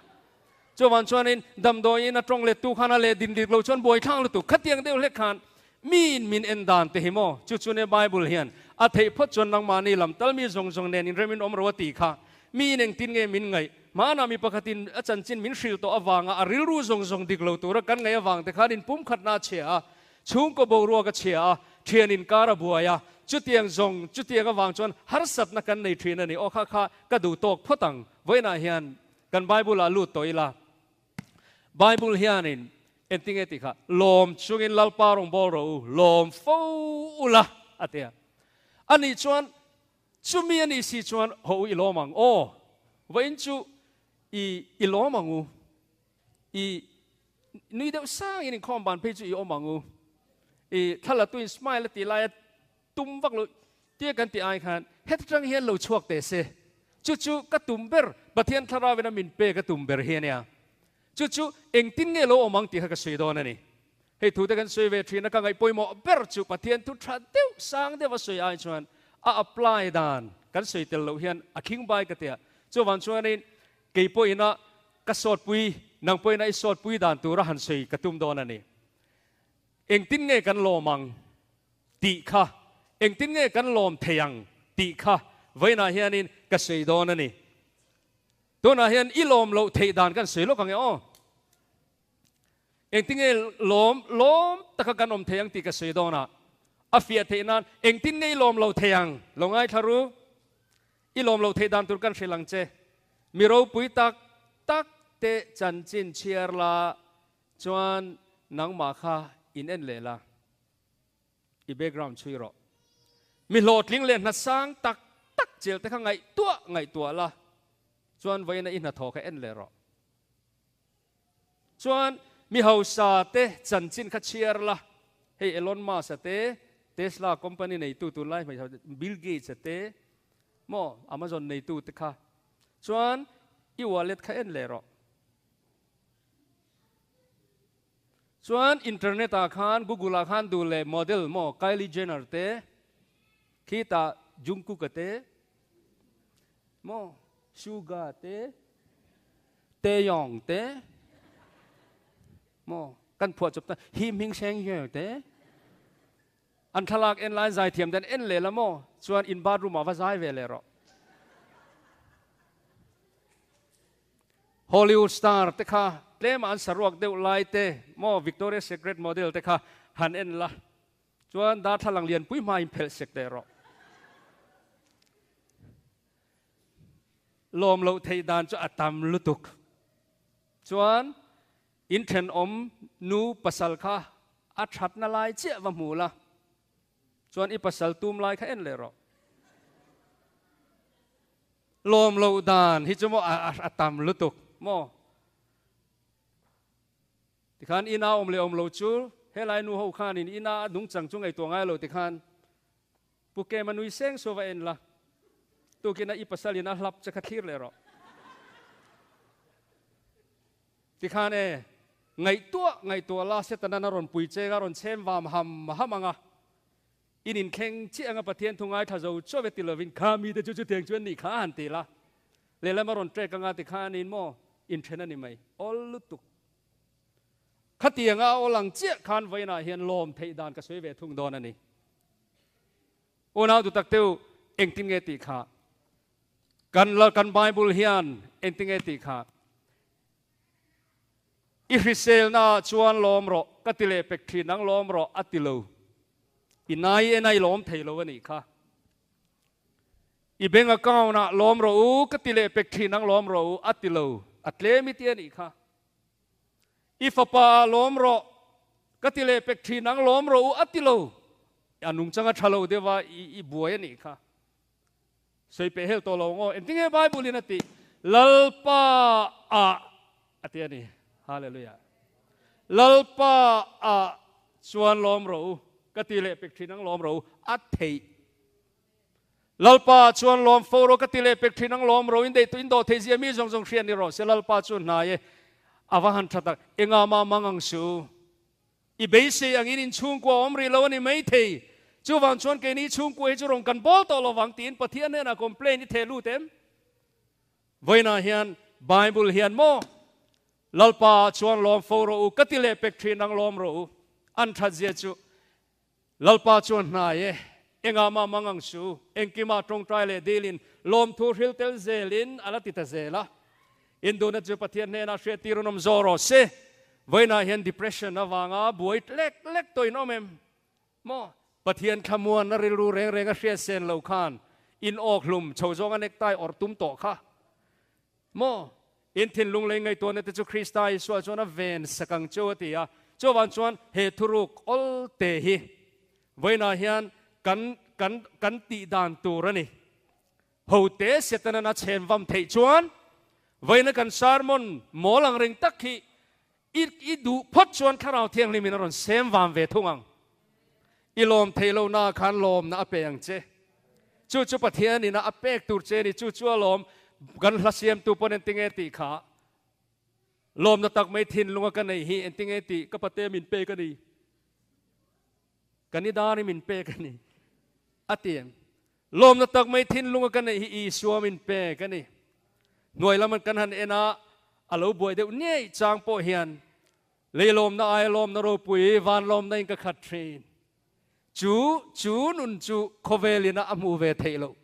S1: Chuvang chuanin damdawiin a tawng lettu khan a leh din dik lo chuan buaithlak lutuk khatiang deuh hlek khan miin min en dan te hi maw chu chu nia Bible hian a theih phawt chuan nangmahni lam tal mi zawng zawng nen inremin awm ro a tih kha miin engtin nge min ngaih Hmanah mi pakhatin a chanchin min hrilh tawh avanga a rilru zawng zawng dik lo tura kan ngaih avang te khan inpumkhatna a chhia a, chhungkaw boruak a chhia a, thian inkar a buai a, chutiang zawng chutiang avang chuan harsatna kan nei thin a ni. Aw kha kha ka duh tawk phawt ang. Vawiinah hian kan Bible ah lut tawh ila. Bible hianin engtinge tih kha, Lawm chungin Lalpa rawngbâwl rawh u, lawm fo ula a ti a. Anih chuan Chumi a nih si chuan haw u i lawm ang aw, vawiin chu i i lawm ang u, i nui deuh sangin inkhawm ban phei chu i awm ang u, i thla tuin smile a tih laia tum vak lo tia kan tih ai khan heta tang hian lo chhuak teh se, chu chu ka tum ber, Pathian thlarauin a min pek a tum ber hi a nia. Chu chu engtin nge lo awm ang tih kha ka sawi dawn a ni. Hei thute kan sawi ve thin a, ka ngaih pawimawh ber chu Pathian thu tha deuh sang deuh a sawi ai chuan a apply dan kan sawi tel loh hian a khing bai ka tia. Chuvang chuanin kei pawhina ka sawtpui, nang pawhina i sawtpui dan tura han sawi ka tum dawn a ni. Engtin nge kan lawm ang tih kha, engtin nge kan lawm thei ang tih kha vawiinah hianin ka sawi dawn a ni. Tunah hian i lawm loh theih dan kan sawi lawk ang e aw. Engtinge lawm lawm taka kan awm thei ang tih ka sawi dawn a, a fiah theih nan engtin nge i lawm loh thei ang? Lo ngaithla ru. I lawm loh theih dan tur kan hrilh ang che. Mi ropui tak tak te chanchin chhiar la chuan nangmah kha in en leh la. I background chhui rawh. Mi hlawhtling leh hna sang tak tak chel te kha ngaihtuah ngaihtuah la, chuan vawiina i hnathawh kha en leh rawh. Chuan mi hausa te chanchin kha chhiar la, hei Elon Musk-a te, Tesla company neitu tunlai hmeichhe Bill Gates-a te, maw Amazon neitu te kha. Chuan i wallet kha en leh rawh. Chuan internet ah khan Google ah khan duh leh model maw Kylie Jenner te khitah Jungkook a te maw Suga te Taeyong te maw kan phuah chawp ta hi hming seng hiau te an thlalak en lai zaithiam ten en leh la maw chuan in bathroom ah va zai ve leh rawh. Hollywood star te kha tlema an saruak deuh lai te maw Victoria Secret model te kha han en la chuan darthlalang lianpui hma in phelh sek teh rawh. Lawm loh theih dan chu a tam lutuk. Chuan in thenawm nu pasal kha A thatna lai chiah va hmu la, chuan i pasal tum lai kha en leh rawh. Lawm loh dan hi chu maw a tam lutuk maw? Tikhan ina awm leh awm lo chu helai nu ho khanin ina a nungchang chu ngaihtuah ngai lo tikhan Pu Kema nui seng suah va en la, tukina i pasalin a hlap che kha thlir leh rawh. Tikhan e, ngaihtuah ngaihtuah la Setanan a rawn pui cheng a rawn chhem vam ham ham ang a, in inthleng chiah anga Pathian thu ngaithla zo chaw ve ti lovin kha mite chu chutiang chu an nih kha a han ti la, lehlam a rawn trek anga tikhanin maw inthen a ni mai, awl lutuk. Khatianga a awl ang chiah khan vawiinah hian lawm theih dan ka sawi ve thung dawn a ni. Unau dutak te u, engtin nge tih kha? Kan la kan Bible hian engtin nge tih kha? I hriselna ah chuan lawm rawh, ka ti leh pek thin ang lawm rawh a ti lo. I nai en a i lawm thei lo a nih kha. I bank account ah lawm rawh u, ka ti leh pek thin ang lawm rawh u a ti lo. A tlem i ti a nih kha. I fapa ah lawm rawh, ka ti leh pek thin ang lawm rawh u a ti lo. A nungchang a tha lo deuh a, i buai a nih kha. Sawi peh hel tawh lo ang aw. Engtinge Bible in a tih? Lalpa ah a ti a ni. Hallelujah. Lalpa ah chuan lawm rawh u, ka ti leh pek thin ang lawm rawh u a theih. Lalpa chuan lawm fo rawh ka ti leh pek thin ang lawm ro in deih tu in dawh theih zia mi zawng zawng hriat ni rawh se Lalpa chu hnai e a va han tha tak enga mah mang ang su i beisei ang in in chhungkua awm rih lo a ni mai thei chuvang chuan keini chhungkua hi chu rawn kan bawl tawh lovang tiin Pathian hnenah complain i theh lut em vawiinah hian Bible hian maw Lalpa chuan lawm fo rawh u ka ti leh pek thin ang lawm rawh u an that zia chu Lalpa chuan hnai e, engah mah mang ang su, engkimah tawngtai leh dilin lawmthu hril tel zelin a la ti ta zel a. Induhna chu Pathian hnenah hriattir an awm zawh rawh se. Vawiinah hian depression avanga buai lek lek tawh in awm em? Maw? Pathian thlamuanna rilru reng reng a hriat sen lo khan in awk hlum chho zawnga necktie awrh tum tawh kha. Maw? In thinlung lei ngaihtuahna te chu Krista Isua chuan a ven sak ang cheu a ti a. Chuvang chuan he thuruk awl te hi vawiinah hian kan kan kan tih dan tur a ni. Hote Setanan a chhen vam theih chuan vawiina kan sermon mawl ang reng tak hi i i duh phawt chuan Thlarau Thianghlimin a rawn sem vam ve thung ang. I lawm theih lohna khan lawmna a pe ang che. Chu chu Pathian ina a pek tur che a ni. Chu chu a lawm kan hla siamtu pawn entinge tih kha lawmna tak mai thinlunga ka nei hi entinge tih ka pate min pek a ni. Ka ni dar i min pek a ni. A ti em? Lawmna tak mai thinlunga ka neih hi Isua min pek a ni. Hnuai lam kan han en a, a lo buai deuh ngei chang pawh hian Lei lawmna aia lawmna ropui van lawmna in ka khat thin. Chu chu nun chu khawvel in a hmuh ve theih loh.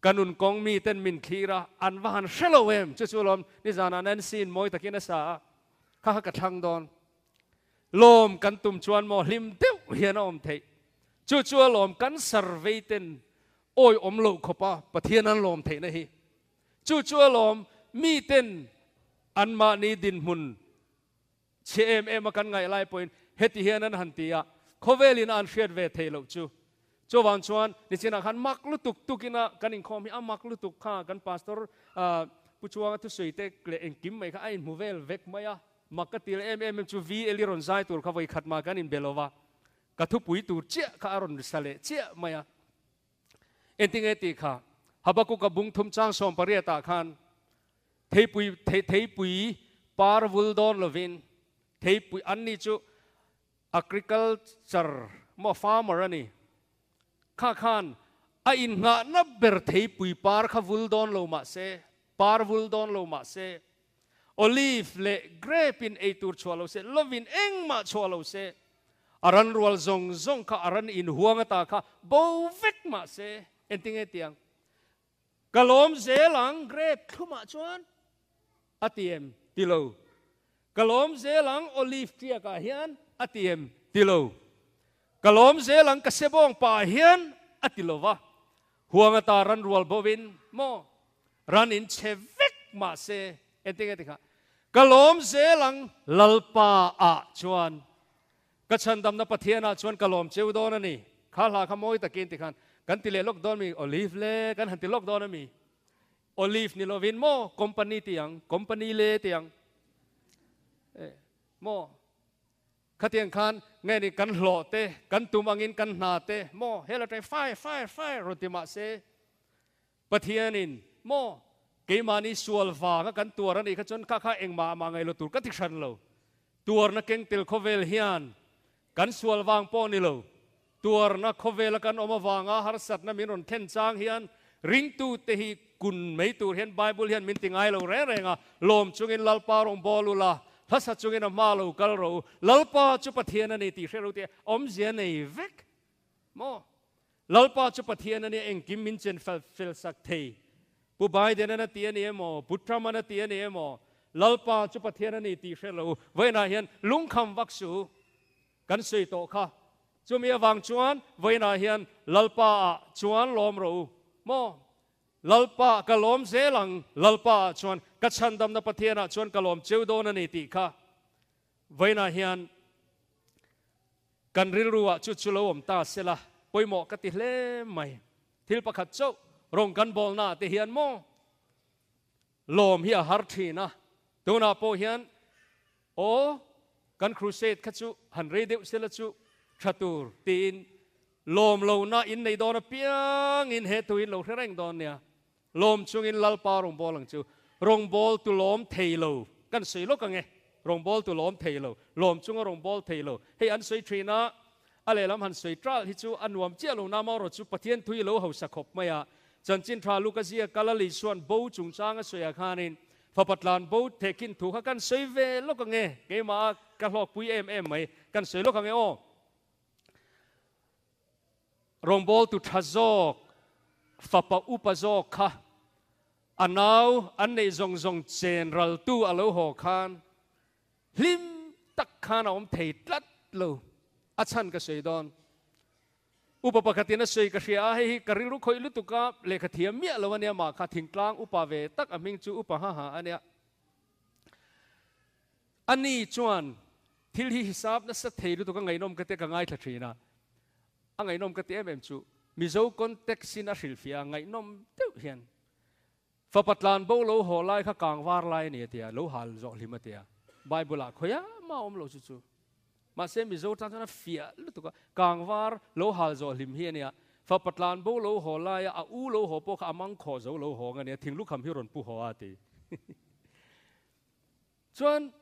S1: Ka nun kawng mi ten min thlir a, an va han hre lo em? Chu chu lawm nizanah Nancy in mawi takin a sa a, kha kha ka thlang dawn. Lawm kan tum chuan maw hlim deuh hian a awm theih. Chu chu a lawm kan survey ten awi awm loh khawp a Pathian an lawm theihna hi. Chu chu a lawm mi ten anmahni dinhmun chhe em em a kan ngaih lai pawhin heti hian an han ti a, khawvelin a an hriat ve theih loh chu. Chuvang chuan nichinah khan mak lutuk tukina kan inkhawm hi a mak lutuk kha kan pastor Pu Chuanga thusawi te leh engkim mai kha a inhmu vel vek mai a, mak ka ti leh em em em chu VL i rawn zai tur kha vawikhat mah kan inbe lo va, ka thupui tur chiah kha a rawn sa leh chiah mai a. Engtinge tih kha Habakuka bung thum chang 18 ah khan theipui theipui par vul dawn lovin theipui an ni chu agriculture maw farmer a ni kha khan a innghahna ber theipui par kha vul dawn lo mahse par vul dawn lo mahse Olive leh grape in ei tur chhuah lo se, lovin engmah chhuah lo se, a ran rual zawng zawng kha a ran in huang ata kha bo vek mah se, engtinge tiang? Ka lawm zel ang grape thlumah chuan a ti em? Ti lo. Ka lawm zel ang olive tiakah hian a ti em? Ti lo. Ka lawm zel ang ka sebawng paah hian a ti lo va. Huang ata ran rual bovin maw? Ran in chhe vek mahse engtin nge tikha ka lawm zel ang Lalpa ah chuan. Ka chhandamna Pathianah chuan ka lawm cheu dawn a ni. Kha hla kha mawi takin tikhan kan ti leh lawk dawn mi? Olive le kan han ti lawk dawn a mi? Olive ni lovin maw company ti ang, company le ti ang. Eh, maw? Khatiang khan nge ni kan hlawh te, kan tum angin kan hna te, maw hel atangin fire, fire, fire rawn ti mah se, Pathianin, maw, keimahni sual vanga kan tuar a nih kha chuan kha kha engmah mah ngaih lo tur ka ti hran lo. Tuarna keng tel khawvel hian kan sual vang pawh ni lo, tuarna khawvela kan awm avanga harsatna min rawn thlen chang hian ringtute hi kun mai tur hian Bible hian min ti ngai lo reng reng a, lawm chungin Lalpa rawn bawl u la, hlasa chungin a hma lo kal rawh u, Lalpa chu Pathian a ni tih hre ro tih awmzia nei vek maw? Lalpa chu Pathian a nia engkim min chen fel fel sak thei. Pu Biden-an a ti a ni emaw, Pu Trump-an a ti a ni emaw, Lalpa chu Pathian a ni tih hre lo. Vawiinah hian lungkham vak su kan sawi tawh kha. Chumi avang chuan vawiinah hian Lalpa-ah chuan lawm rawh u maw? Lalpa ka lawm zel ang, Lalpa-ah chuan ka chhandamna Pathianah chuan ka lawm cheu dawn a ni tih kha vawiinah hian Kan rilru ah chu chu lo awm ta sela pawimawh ka ti hle mai. Thil pakhat chauh rawng kan bawlna ah te hian maw lawm hi a har thin a, tunah pawh hian aw kan crusade kha chu han rei deuh sela chu tha tur tiin lawm lohna in nei dawn apiangin he tuin lo hre reng dawn nia. Lawm chungin Lalpa rawngbâwl ang chu. Rawngbâwl tu lawm thei lo kan sawi lawk ang e. Rawngbâwl tu lawm thei lo, lawm chunga rawngbâwl thei lo. Hei an sawi ṭhin a, a lehlam han sawi ṭalh hi chu a nuam chiah lo nama erawh chu Pathian thui lo hausa khawp mai a. Chanchin ṭha Luka ziak a Lal Isua'n bo chungchang a sawi ah khanin fapa tlan bo thehkhin thu kha kan sawi ve lawk ang e. Keimah a ka hlawkpui em em mai. Kan sawi lawk ang e aw. Rawngbawltu tha zawk, fapa upa zawk kha a nau an neih zawng zawng chen raltu a lo haw khan hlim tak khan a awm thei tlat lo. A chhan ka sawi dawn. Upa pakhatin a sawi ka hria a, hei hi ka rilru khawih lutuk a, lehkha thiam miah lo a nia mah kha thingtlang upa ve tak a hming chu upa ha ha a nia. Ani chuan thil hi hisap nasa thei lutuk a ngaihnawm ka tia ka ngaithla thin a, a ngaihnawm ka ti em em chu Mizo context in a hrilhfiah a ngaihnawm deuh hian fapa tlan bo lo haw lai kha kang var lai a ni a tia, lo hal zawh hlim a tia, Bible ah khawiah mah a awm lo chu chu. Mahse Mizo tan chuan a fiah lutuk a, kang var lo hal zawh hlim hi a nia, fapa tlan bo lo haw laia a u lo haw pawh kha a mang khawh zo lo hawng a nia, thinglukham hi rawn pu haw a ti. Chuan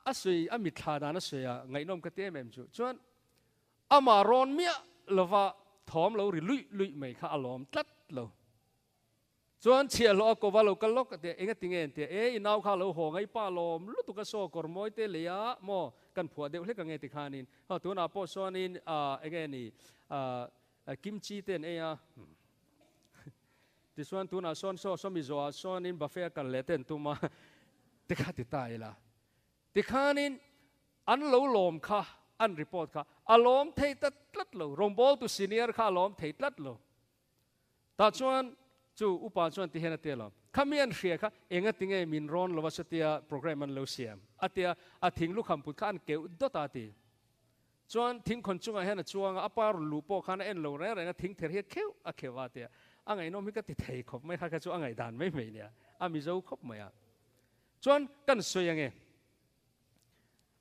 S1: a sawi, a mitthla dan a sawi a, ngaihnawm ka ti em em chu. Chuan amah rawn miah lova thawm lo ri luih luih mai kha a lawm tlat lo. Chuan chhiahhlawh a kova lo kal lawk a tia, enga tinge an tia, e i nau kha a lo haw ngai pa lawm lutuk a saw kawr mawi te lei a maw kan phuah deuh hlek ange tikhanin ha tunah pawh sawn ah enge ni ah kimchi te an ei a. Tichuan tunah sawn saw sawmi zawhah sawnin buffet a kal leh te an tum a, tikha ti ta ila. Tikhanin an lo lawm kha, an report kha a lawm thei ta tlat lo, rawngbawltu senior kha a lawm thei tlat lo. Tah chuan chu upa chuan ti hian a ti alawm, khami an hria kha enga tinge min rawn lo a satia program an lo siam a tia, a thing lukham put kha an keuh dawt a ti. Chuan thingkhawn chungah hian a chuang a, a pa rawn luh pawh khan a en lo reng reng a, thing ther hi a kheuh a kheuh a tia a ngaihnawm hi ka ti thei khawp mai kha kha chu a ngaihdan mai mai nia, a Mizo khawp mai a. Chuan kan sawi ange,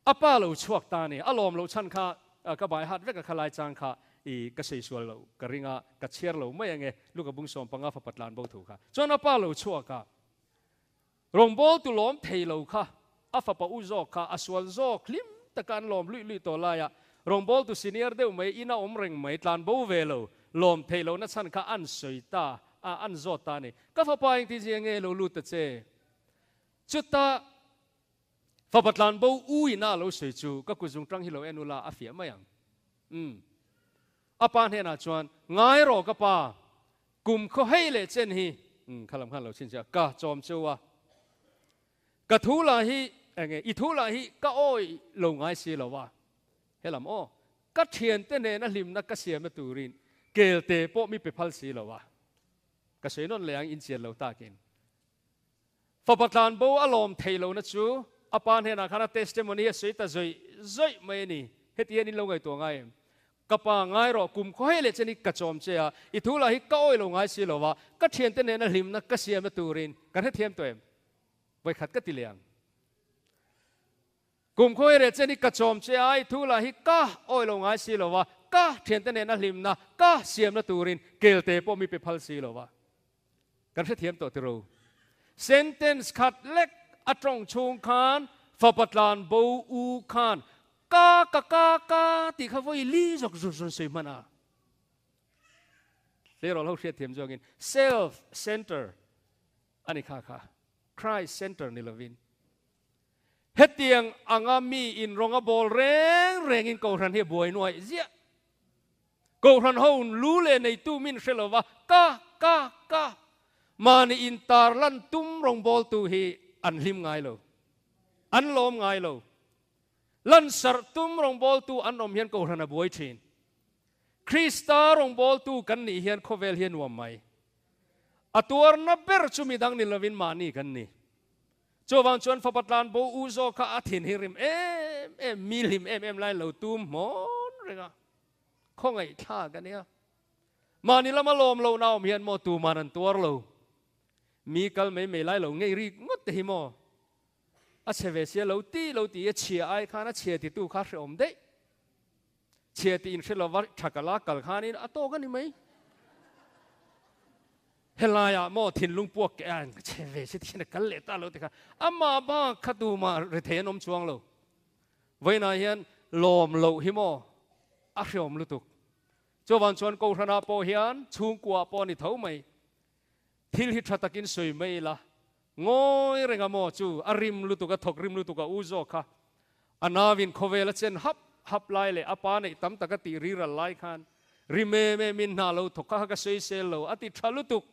S1: a pa lo chhuak ta ni, a lawm loh chhan kha ka bai hat vek a kha lai chang kha i ka sawi sual lo ka ring a, ka chhiar lo mai ange, Luka bung 15 fapa tlan bo thu kha. Chuan a pa lo chhuak a, Rawngbâwl tu lawm thei lo kha a fapa u zawk kha a sual zawk hlim taka an lawm luih luih tawh laia rawngbâwl tu senior deuh mai ina awm reng mai tlan bo ve lo lawm thei lohna chhan kha an sawi ta a an zawt ta a ni. Ka fapa engti zia nge lo lut ta che? Chuta fapa tlan bo u ina a lo sawi chu ka kut zungṭang hi lo en ula a fiah mai ang. Umm. A pa hnenah chuan, Ngai rawh ka pa, kum khaw hei leh chen hi, umm kha lam khan lo chhinchhiah, ka chawm cheu a, ka thu lah hi, enge, i thu lah hi ka awi lo ngai si lo a, helam aw, ka thiante nena hlimna ka siamna turin kelte pawh mi pe phal si lo a, ka sawi nawn leh ang inchian lo takin. Fapa tlanbo a lawm thei lohna chu a pa hnenah khan a testimony a sawi ta zawih zawih mai a ni. Heti hian in lo ngaihtuah ngai em? Ka pa ngai rawh, kum khaw hei leh chen hi ka chawm che a, i thu lah hi ka awi lo ngai si lo va, ka thiante nena hlimna ka siamna turin kan hrethiam tawh em? Vawikhat ka ti leh ang. Kum khaw hei leh chen hi ka chawm che a, i thu lah hi ka awi lo ngai si lo va, ka thiante nena hlimna ka siamna turin kelte pawh mi pe phal si lo va. Kan hrethiam tawh tiro. Sentence khat lek a tawng chhung khan fapa tlan bo u khan ka ka ka ka tih kha vawi li zawk zun zun sawi hman a. Tleirawl ho hriatthiam zawngin self center a ni kha kha. Christ center ni lovin. Hetiang anga mi in rawng a bawl reng rengin Kohhran hi a buai nuaih ziah. Kohhran ho lu leh neitu min hre lova ka, ka, ka mahni in tarlan tum rawngbawltu hi an hlim ngai lo. An lawm ngai lo. Lansarh tum rawngbawltu an awm hian Kohhran a buai thin. Krista rawngbawltu kan nih hian khawvel hi a nuam mai. A tuarna ber chu midang ni lovin mahni kan ni. Chuvang chuan fapa tlan bo u zawk kha a thin hi rim em em, mi hlim em em lai lo tum hmawn reng a, khawngaih thlak a nia. Mahni lama lawm lo na awm hian maw tuman an tuar lo. Mi kal mai mai lai lo ngei rik ngawt te hi maw a chhe ve sia lo ti lo ti a chhia ai khan a chhia titu kha hreawm daih. Chhia tih inhre lova thakala kal khanin a tawk a ni mai. Helaiah maw thinlung puak keh a chhe ve si thian a kal leh ta lo ti kha amah bak kha tumah rethei an awm chuang lo. Vawiinah hian lawm loh hi maw a hreawm lutuk. Chuvang chuan Kohhranah pawh hian chhungkuaah pawh a ni tho mai. Thil hi tha takin sawi mai ila, ngawi reng a maw chu a rim lutuk a thawk rim lutuk a u zawk kha a nauin khawvel a chen hap hap lai leh a pa neih tam tak a tih riral lai khan rim em em in hna lo thawk kha kha ka sawi sel lo a ti tha lutuk.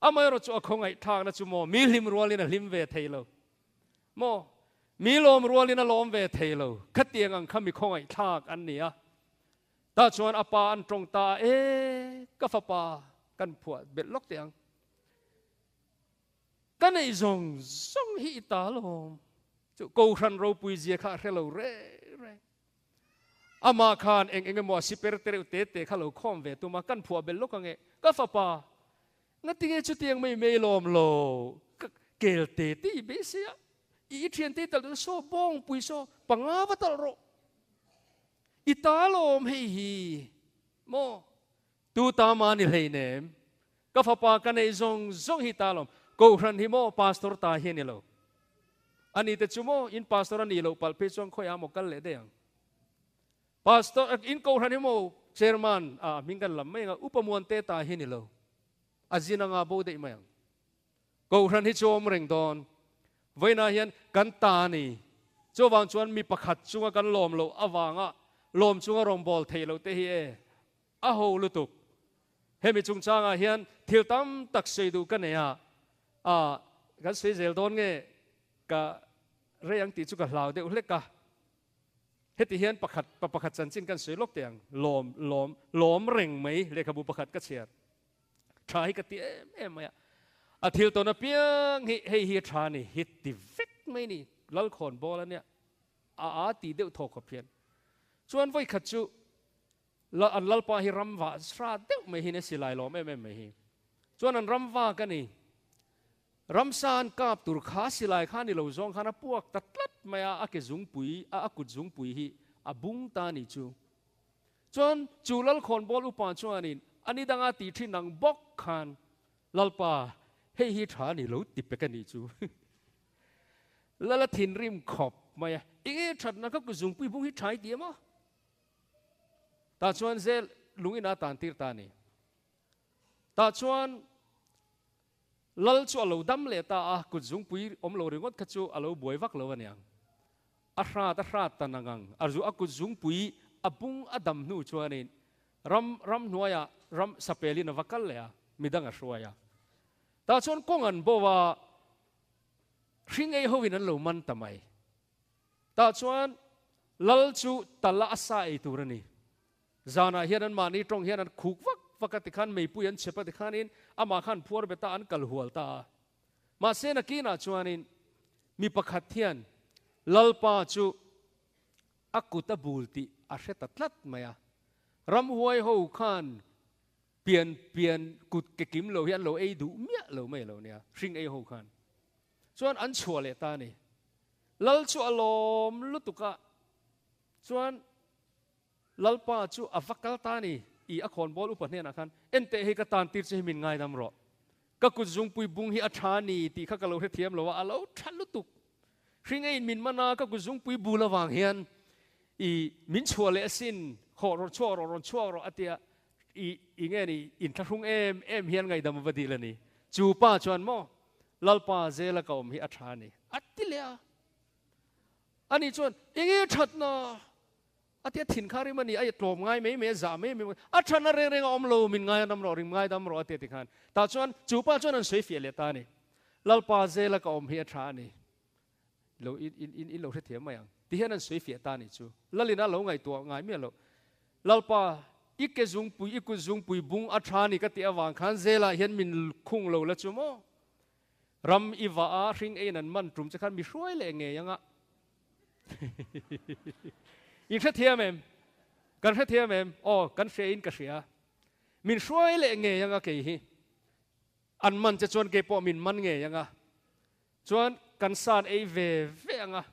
S1: Amaherawh chu a khawngaih thlakna chu maw mi hlim rualin a hlim ve thei lo maw mi lawm rualin a lawm ve thei lo khatiang ang kha mi khawngaih thlak an ni a. Tah chuan a pa an tawng ta a, E, ka fapa, kan phuah belh lawk teh ang. Ka neih zawng zawng hi i ta alawm. Chu Kohhran ropui zia kha a hre lo reng reng. Amah khan eng eng emaw a siper te reuh te te kha lo khawm ve tum a, kan phuah belh lawk ang e, ka fapa, ngatinge chutiang mai mai lawm lo, ka kel te te i beisei a, i thian te i talh duh a, saw bawngpui saw panga va talh rawh. I ta lawm hei hi maw? Tu ta mah ni hleinem. Ka fapa ka neih zawng zawng hi ta lawm. Kohhran hi maw pastor ta hi a ni lo. Ani te chu maw in pastor a nih loh palh phei chuan khawiah maw kal leh daih ang. Pastor in kohhran hi maw chairman a hming kan lam mai ang a, upa Muante ta hi a ni lo. A zin anga bo daih mai ang. Kohhran hi chu awm reng dawn. Vawiinah hian kan ta a ni. Chuvang chuan mi pakhat chunga kan lawm loh avanga lawm chunga rawngbâwl theih loh te hi e a ho lutuk. Hemi chungchangah hian thil tam tak sawi duh ka nei a, a kan sawi zel dawn nge ka rei ang tih chu ka hlau deuh hlek a. Heti hian pakhat pa pakhat chanchin kan sawi lawk teh ang, lawm lawm lawm reng mai lehkhabu pakhat ka chhiar. Tha hi ka ti em em mai a, a thil tawn apiang hi hei hi a tha a ni, hi ti vek mai ni, Lalkhawn bawl a nia, a a ti deuh thaw khawp hian. Chuan vawi khat chu an Lalpa hi ram vah hra deuh mai hi a silai lawm em em mai hi. Chuan an ram vak a ni, ramsa an kap tur kha silai kha ni lo zawng khan a puak ta tlat mai a, a ke zungpui, a kut zungpui hi a bung ta a ni chu. Chuan chu Lalkhawnbawl upa chuanin a ni danga tih thin ang bawk khan, Lalpa, hei hi tha a ni lo ti pek a nih chu. Lala thinrim khawp mai a, Enge thatna ka kuzungpui bung hi tha i ti em aw? Tah chuan zel lungin a tan tir ta a ni. Tah chuan Lal chu a lo dam leh ta a, kutzungpui awm lo ringawt kha chu a lo buai vak lo a niang. A hrat a hrat ta nang ang, a zu a kutzungpui a bung a dam hnu chuanin ram ramhnuaiah ram sapelin a va kal leh a, midang a hruai a. Tah chuan kawng an bo a, hring ei hoin an lo man ta mai. Tah chuan Lal chu tala a sa ei tur a ni. Zanah hian an mahni tawng hian an khuk vak vak a tikhan meipui an chep a tikhanin amah khan phuar bet a an kal hual ta a. Mahse nakinah chuanin mi pakhat hian Lalpa chu a kut a bul tih a hre ta tlat mai a. Ramhuai ho khan pian pian kut ke kim lo hi an lo ei duh miah lo mai lo nia, hring ei ho khan. Chuan an chhuah leh ta a ni. Lal chu a lawm lutuk a, chuan Lalpa chu a va kal ta a ni. I a khawnbawl upa hnenah khan, Enteh hei ka tan tir che hi min ngaidam rawh. Ka kut zungpui bung hi a tha a ni tih kha ka lo hrethiam lo a, a lo tha lutuk. Hringeiin min man a, ka kut zungpui bul avang hian i min chhuah leh asin, hawh rawn chhuak rawh, rawn chhuak rawh a tia, i i nge ni inthlahrung em em hian ngaihdam a va dil a ni. Chu pa chuan maw, Lalpa zela ka awm hi a tha a ni, a ti leh a. Ani chuan, Enge thatna? A tia thin kha rim a ni, a tlawm ngai mai mai, a zah mai mai, a thatna reng reng a awm lo, min ngai a dam rawh, rim ngai dam rawh a tia tikhan. Tah chuan chu pa chuan an sawi fiah leh ta a ni. Lalpa zela ka awm hi a tha a ni. Lo in in in in lo hrethiam mai ang. Ti hian an sawi fiah ta a ni chu. Lalin a lo ngaihtuah ngai miah lo. Lalpa, i ke zungpui, i kut zungpui bung a tha a ni ka tih avang khan zelah hian min khung lo la chu maw? Ram i vah a, hring eiin an man tum che khan mi hruai leh ngei ang a. In hrethiam em? Kan hrethiam em? Aw, kan hria in ka hria. Min hruai leh ngei ang a kei hi. An man che chuan kei pawh min man ngei ang a. Chuan kan san ei ve ve ang a,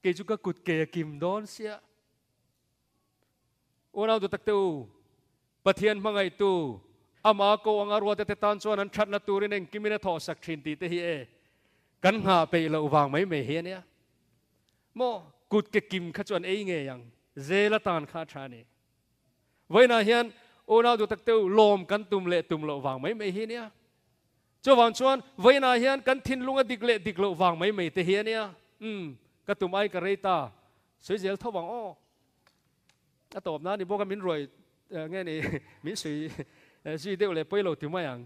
S1: kei chu ka kut ke a kim dawn sia. Unau duh takte u, Pathian hmangaihtu, Ama ko anga ruate te tan chuan an thatna turin engkimin a thawhsak thin tih te hi e, kan nghah peih loh vang mai mai hi a nia. Maw, kut ke kim kha chu an ei ngei ang, zel atan kha a tha a ni. Vawiinah hian unau duh takte u, lawm kan tum leh tum loh vang mai mai hi a nia. Chuvang chuan vawiinah hian kan thinlung a dik leh dik loh vang mai mai te hi a nia. Umm, ka tum ai ka rei ta, sawi zel tho vang aw. A tawp na ni bawk a min ruai nge ni min sawi zui deuh leh pawi lo ti mai ang.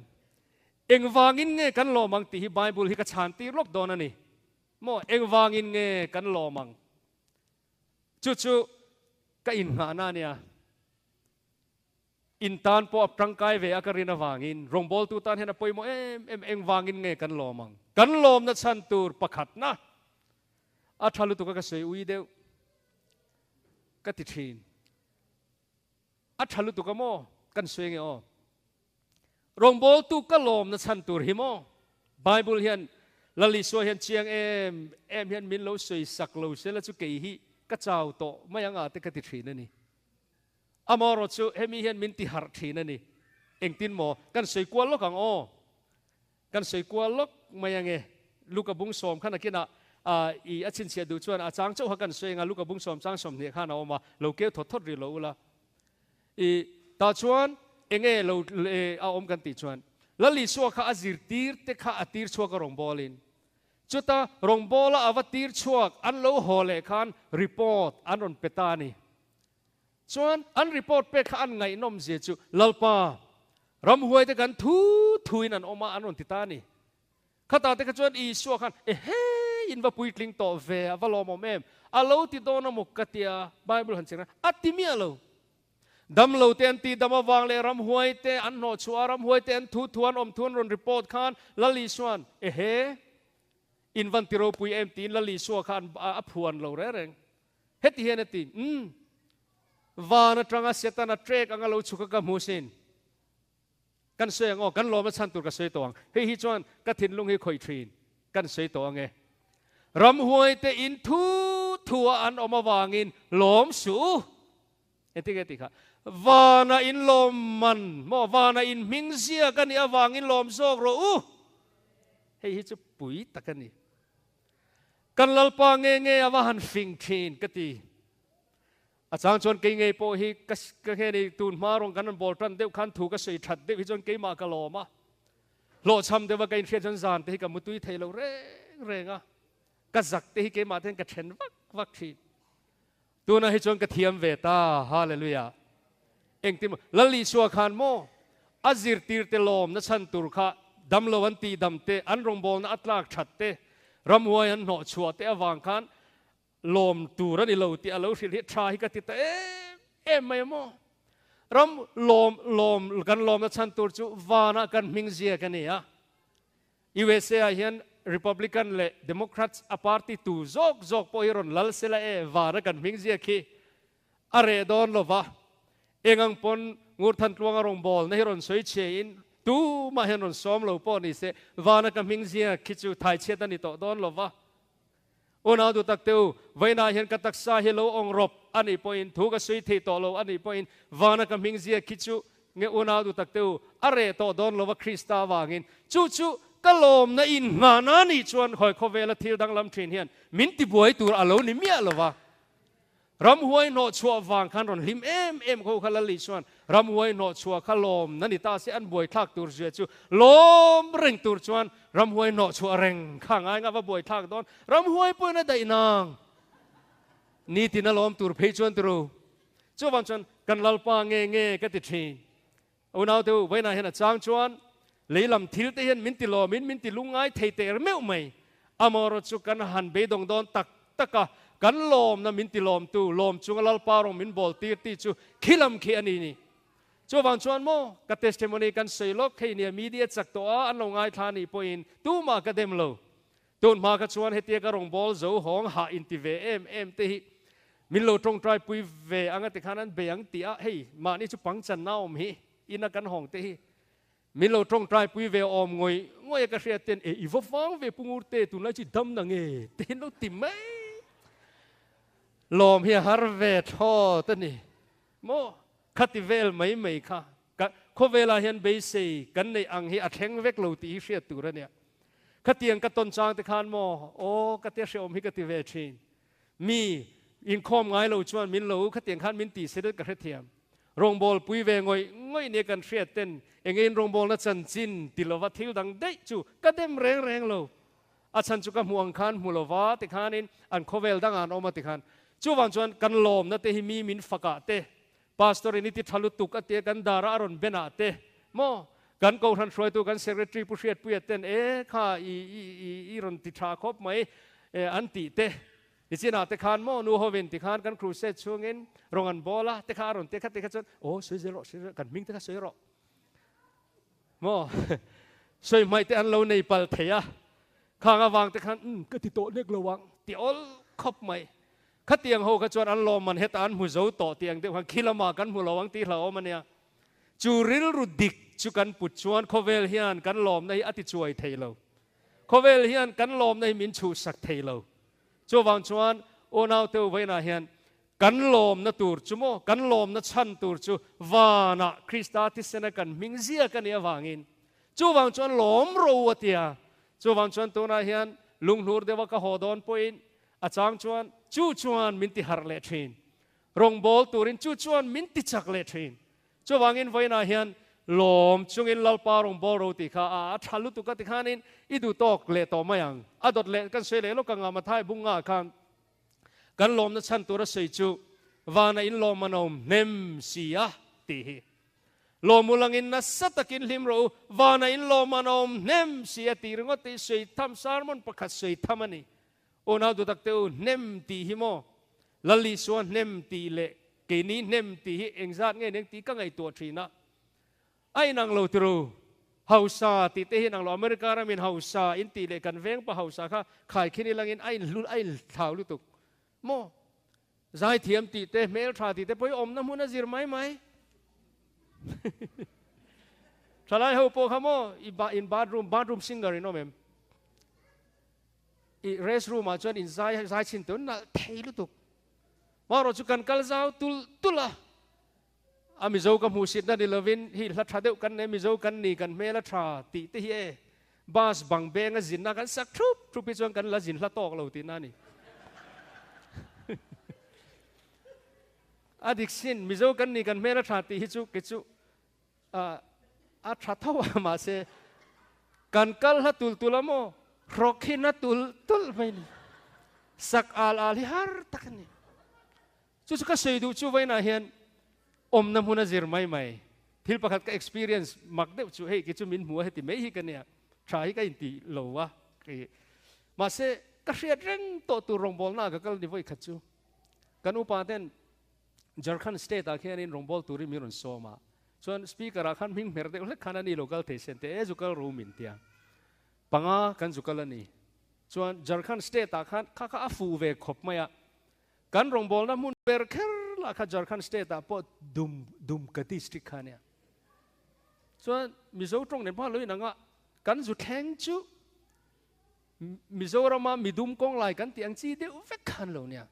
S1: Engvangin nge kan lawm ang tih hi Bible hi ka chhan tir lawk dawn a ni. Maw engvangin nge kan lawm ang? Chu chu ka innghahna a nia. In tan pawh a tangkai ve a ka rin avangin rawngbawltu tan hian a pawimawh em em engvangin nge kan lawm ang? Kan lawmna chhan tur pakhatna a tha lutuk a ka sawi ui deuh ka ti thin. A tha lutuk a maw? Kan sawi nge aw? Rawngbawltu ka lawmna chhan tur hi maw? Bible hian Lal Isua hian chiang em em hian min lo sawi sak lo se la chu kei hi ka chau tawh mai anga te ka ti thin a ni. Amaherawh chu hemi hian min ti harh thin a ni. Engtin maw? Kan sawi kual lawk ang aw. Kan sawi kual lawk mai ange. Luka bung sawm khan akinah i a chhinchhiah duh chuan a chang chauha kan sawi anga Luka bung sawm chang 20 khan a awm a, lo keu thawt thawt rih lo ula. I tah chuan enge lo a awm kan tih chuan Lal Isua kha a zirtir te kha a tir chhuak a rawngbawlin. Chuta rawngbawla a va tir chhuak an lo haw leh khan report an rawn pe ta a ni. Chuan an report pek kha an ngaihnawm zia chu Lalpa, ramhuai te kan thu thuin an awm a an rawn ti ta a ni. Khatah te kha chuan Isua khan, Ehe, in va puitling tawh ve, a va lawmawm em? A lo ti dawn a maw ka tia, Bible han chhiar khan, a ti miah lo. Damlo te an tih dam avang leh ramhuai te an hnawh chhuah a, ramhuai te an thu thu an awm thu an rawn report khan Lal Isua'n, Ehe, in van ti ropui em? tiin Lal Isua kha a phuan lo reng reng. Heti hian a ti, Umm, van atanga Setana trek anga lo chhuk a ka hmu sin. Kan sawi ang aw, kan lawm a chhan tur ka sawi tawh ang. Hei hi chuan ka thinlung hi khawih thin, kan sawi tawh ang e. Ramhuai te in thu thu a an awm avangin lawm suh u. Engtin nge tih kha? Vana in lawm man maw, vana in hming ziak a nih avangin lawm zawk rawh u. Hei hi chu pui tak a ni. Kan Lalpa nge nge a va han fing thin ka ti. A chang chuan kei ngei pawh hi ka ka nge ni tun hma rawng kan rawn bawl tan deuh khan thu ka sawi that deuh hi chuan keimah ka lawm a. Hlawhchham deuha ka inhriat chuan zan te hi ka mutui thei lo reng reng a. Ka zak te hi keimah te hian ka then vak vak thin. Tunah hi chuan ka thiam ve ta, Hallelujah. Engtin maw? Lal Isua khan maw a zirtir te lawmna chhan tur kha damlo an tihdam te, an rawngbawlna a tlak that te, ramhuai an hnawh chhuah te avang khan lawm tur a ni lo tih a lo hrilh hi tha hi ka ti ta em em mai a maw? Ram lawm lawm kan lawmna chhan tur chu vanah kan hming ziak a ni a. USA ah hian Republican leh Democrats a party tu zawk zawk pawh hi rawn lal sela e, vana kan hming ziak hi. A reh dawn lo va, eng ang pawn Ngurthantluanga rawngbawlna hi rawn sawi chhe in tumah hian rawn sawm lo pawh ni se, vana ka hming zia khi chu thaichhiat a ni tawh dawn lo va. Unau duh tak te u, vawiinah hian ka taksa hi lo awng rawp a nih pawhin, thu ka sawi thei tawh lo a nih pawhin, vana ka hming zia khi chu nge unau duh tak te u, a reh tawh dawn lo va Krista avangin. Chu chu ka lawmna in nghahna nih chuan hawi khawvela thil danglam thin hian min tibuai tur a lo ni miah lo va. Ramhuai hnawhchhuah vang khan rawn hlim em em kho kha Lali chuan ramhuai hnawhchhuah kha lawm na ni ta se an buaithlak tur zia chu lawm reng tur chuan ramhuai hnawhchhuah reng kha ngai nga va buaithlak dawn ramhuai pawhin a daih nang nitin a lawm tur phei chuan turu chuvang chuan kan Lalpa nge nge ka ti thin Unau te u vawiinah hian a chang chuan lei lam thil te hian min ti lawmin min ti lungngai thei teh meuh mai. Amaherawh chu kan han beidawng dawn tak tak a, kan lawmna min ti lawmtu, lawm chunga Lalpa rawng min bawl tir tih chu khi lam khi a ni ni. Chuvang chuan maw ka testimony kan sawi lawk hei nia media chak tawh a an lo ngaithla anih pawhin tumah ka dem lo. Tun hma kha chuan hetia ka rawn bawl zo hawng hah inti ve em em te hi min lo tawngtai pui ve anga tikhan an bei ang tih a, hei mahni chu pangchan na awm hi ina kan hawng te hi min lo tawngtai pui ve awm ngawih ngawih a ka hriat ten e i va vang ve Pu Ngurte tunlai chu i dam na nge te hian lo ti mai lawm hi a har ve thlawt a ni maw khati vel mai mai kha ka khawvelah hian beisei kan neih ang hi a thleng vek lo tih hi hriat tur a nia. Khatiang ka tawn chang te khan maw, aw ka tia hrehawm hi ka ti ve thin. Mi inkhawm ngai lo chuan min lo khatiang khan min ti se deuh ka hrethiam. Rawngbâwl pui ve ngawih ngawih nia kan hriat ten enge in rawngbâwlna chanchin ti lova thil dang daih chu ka dem reng reng lo. A chhan chu ka hmuh ang khan hmu lova tikhanin an khawvel dangah an awm a tikhan. Chuvang chuan kan lawmna te hi mi min fakah te Pastor in i ti tha lutuk a tia kan dara a rawn ben ah te maw kan kohhran hruaitu kan secretary Pu Hriatpuia ten e kha i i i i rawn ti tha khawp mai e an tih te nichin ah te khan maw nu hovin ti khan kan crusade chhungin rawng an bawl a te kha a rawn ti kha ti kha chuan aw sawi zel rawh sawi zel kan hming te kha sawi rawh maw sawi hmaih te an lo nei pal thei a khang avang te khan um ka ti tawh nek lo ang ti awl khawp mai Khatiang ho kha chuan an lawmman hetah an hmu zo tawh tih ang deuh khan khi lamah kan hmu lo ang tih hlauhawm a nia. Chu rilru dik chu kan put chuan khawvel hian kan lawmna hi a ti chuai thei lo. Khawvel hian kan lawmna hi min chhuhsak thei lo. Chuvang chuan unau te uvainah hian kan lawmna tur chu maw, kan lawmna chhan tur chu vanah Krista thisena kan hming ziak a nih avangin chuvang chuan lawm ro a tia. Chuvang chuan tunah hian lunghnur deuha ka haw dawn pawhin A chang chuan chu chuan min ti harh leh thin. Rawngbâwl turin chu chuan min ti chak leh thin. Chuvangin vawiinah hian lawm chungin Lalpa rawngbâwl ro tih kha a a tha lutuk a tikhanin i duh tawk leh tawh mai ang. A dawt leh kan sawi leh lawk ang a, Mathai bunga khan kan lawmna chhan tura sawi chu vana in lawm an awm hnem si a tih hi. Lawm u langin nasa takin hlim rawh u, vana in lawm an awm hnem si a tih ringawt hi sawi tham sermon pakhat sawi tham a ni. Unau dutak te u, hnem tih hi maw? Lal Isua hnem tih leh keini hnem tih hi engzat nge eng tih ka ngaihtuah thin a. A inang lo tiru. Hausa tih te hi inang lo. America ramin hausa in tih leh kan veng pa hausa kha khaikhin ilangin a inhlu a inthlau lutuk maw? Zaithiam tih te, hmeltha tih te pawh hi awmna hmun a zir mai mai. Thalai ho pawh kha maw in bathroom, bathroom singer in awm em? I rest room ah chuan in zai zai chhin tun nalh thei lutuk. Marawh chu kan kal zau tul tul a. A Mizo ka hmuh sitna ni lovin hi hla tha deuh kan nei Mizo kan ni kan hmel a tha tih te hi e. Bus bang beng a zinna kan sak thup thup hi chuan kan la zin hla tawk lo tihna a ni. A dik sin Mizo kan ni kan hmel a tha tih hi chu kei chu A tha tho a mahse kan kal hla tul tul a maw hrawk hi na tul tul mai ni sak al al hi har tak a ni chu chu ka sawi duh chu vawiinah hian awmna hmun a zir mai mai thil pakhat ka experience mak deuh chu hei ki chu min hmu a heti mai hi ka nia tha hi ka inti lo a mahse ka hriat reng tawh tur rawngbawlna ka kal ni vawi khat chu kan upa ten Jharkhand state ah khianin rawngbâwl turin min rawn sawm a, chuan speaker ah khan hming hmer deuh hlek khan a ni lo kal thei sen te e zu kal ru min tia panga kan zu kal a ni. Chuan Jharkhand state ah khan kha kha a fuh ve khawp mai a, kan rawngbâwlna hmun ber kher lah kha Jharkhand state ah pawh Dum Dumka district kha ania. Chuan Mizo tawng nen pawh lo inang a, kan zu thleng chu Mizorama midum kawng lai kan tih ang chi deuh vek khan lo nia.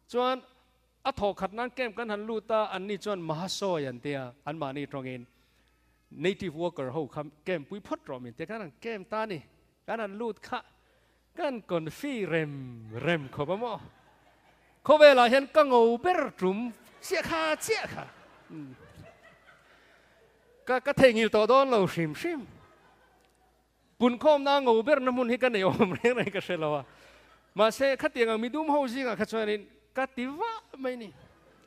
S1: Chuan a thawh khat nan camp kan han lut a, anni chuan Mahasawi an tia, anmahni tawngin native worker ho kha camp pui phawt rawh min tia, kan han camp ta ni, kan han lut kha kan confi rem rem khawp a maw. Khawvelah hian ka ngo ber tum chiah kha chiah kha. Ka ka theihnghilh tawh dawn lo hrim hrim. Punkhawmna ngo berna hmun hi ka nei awm reng reng ka hre lo a, mahse khatiang ang midum ho zingah kha chuanin ka ti vah mai ni.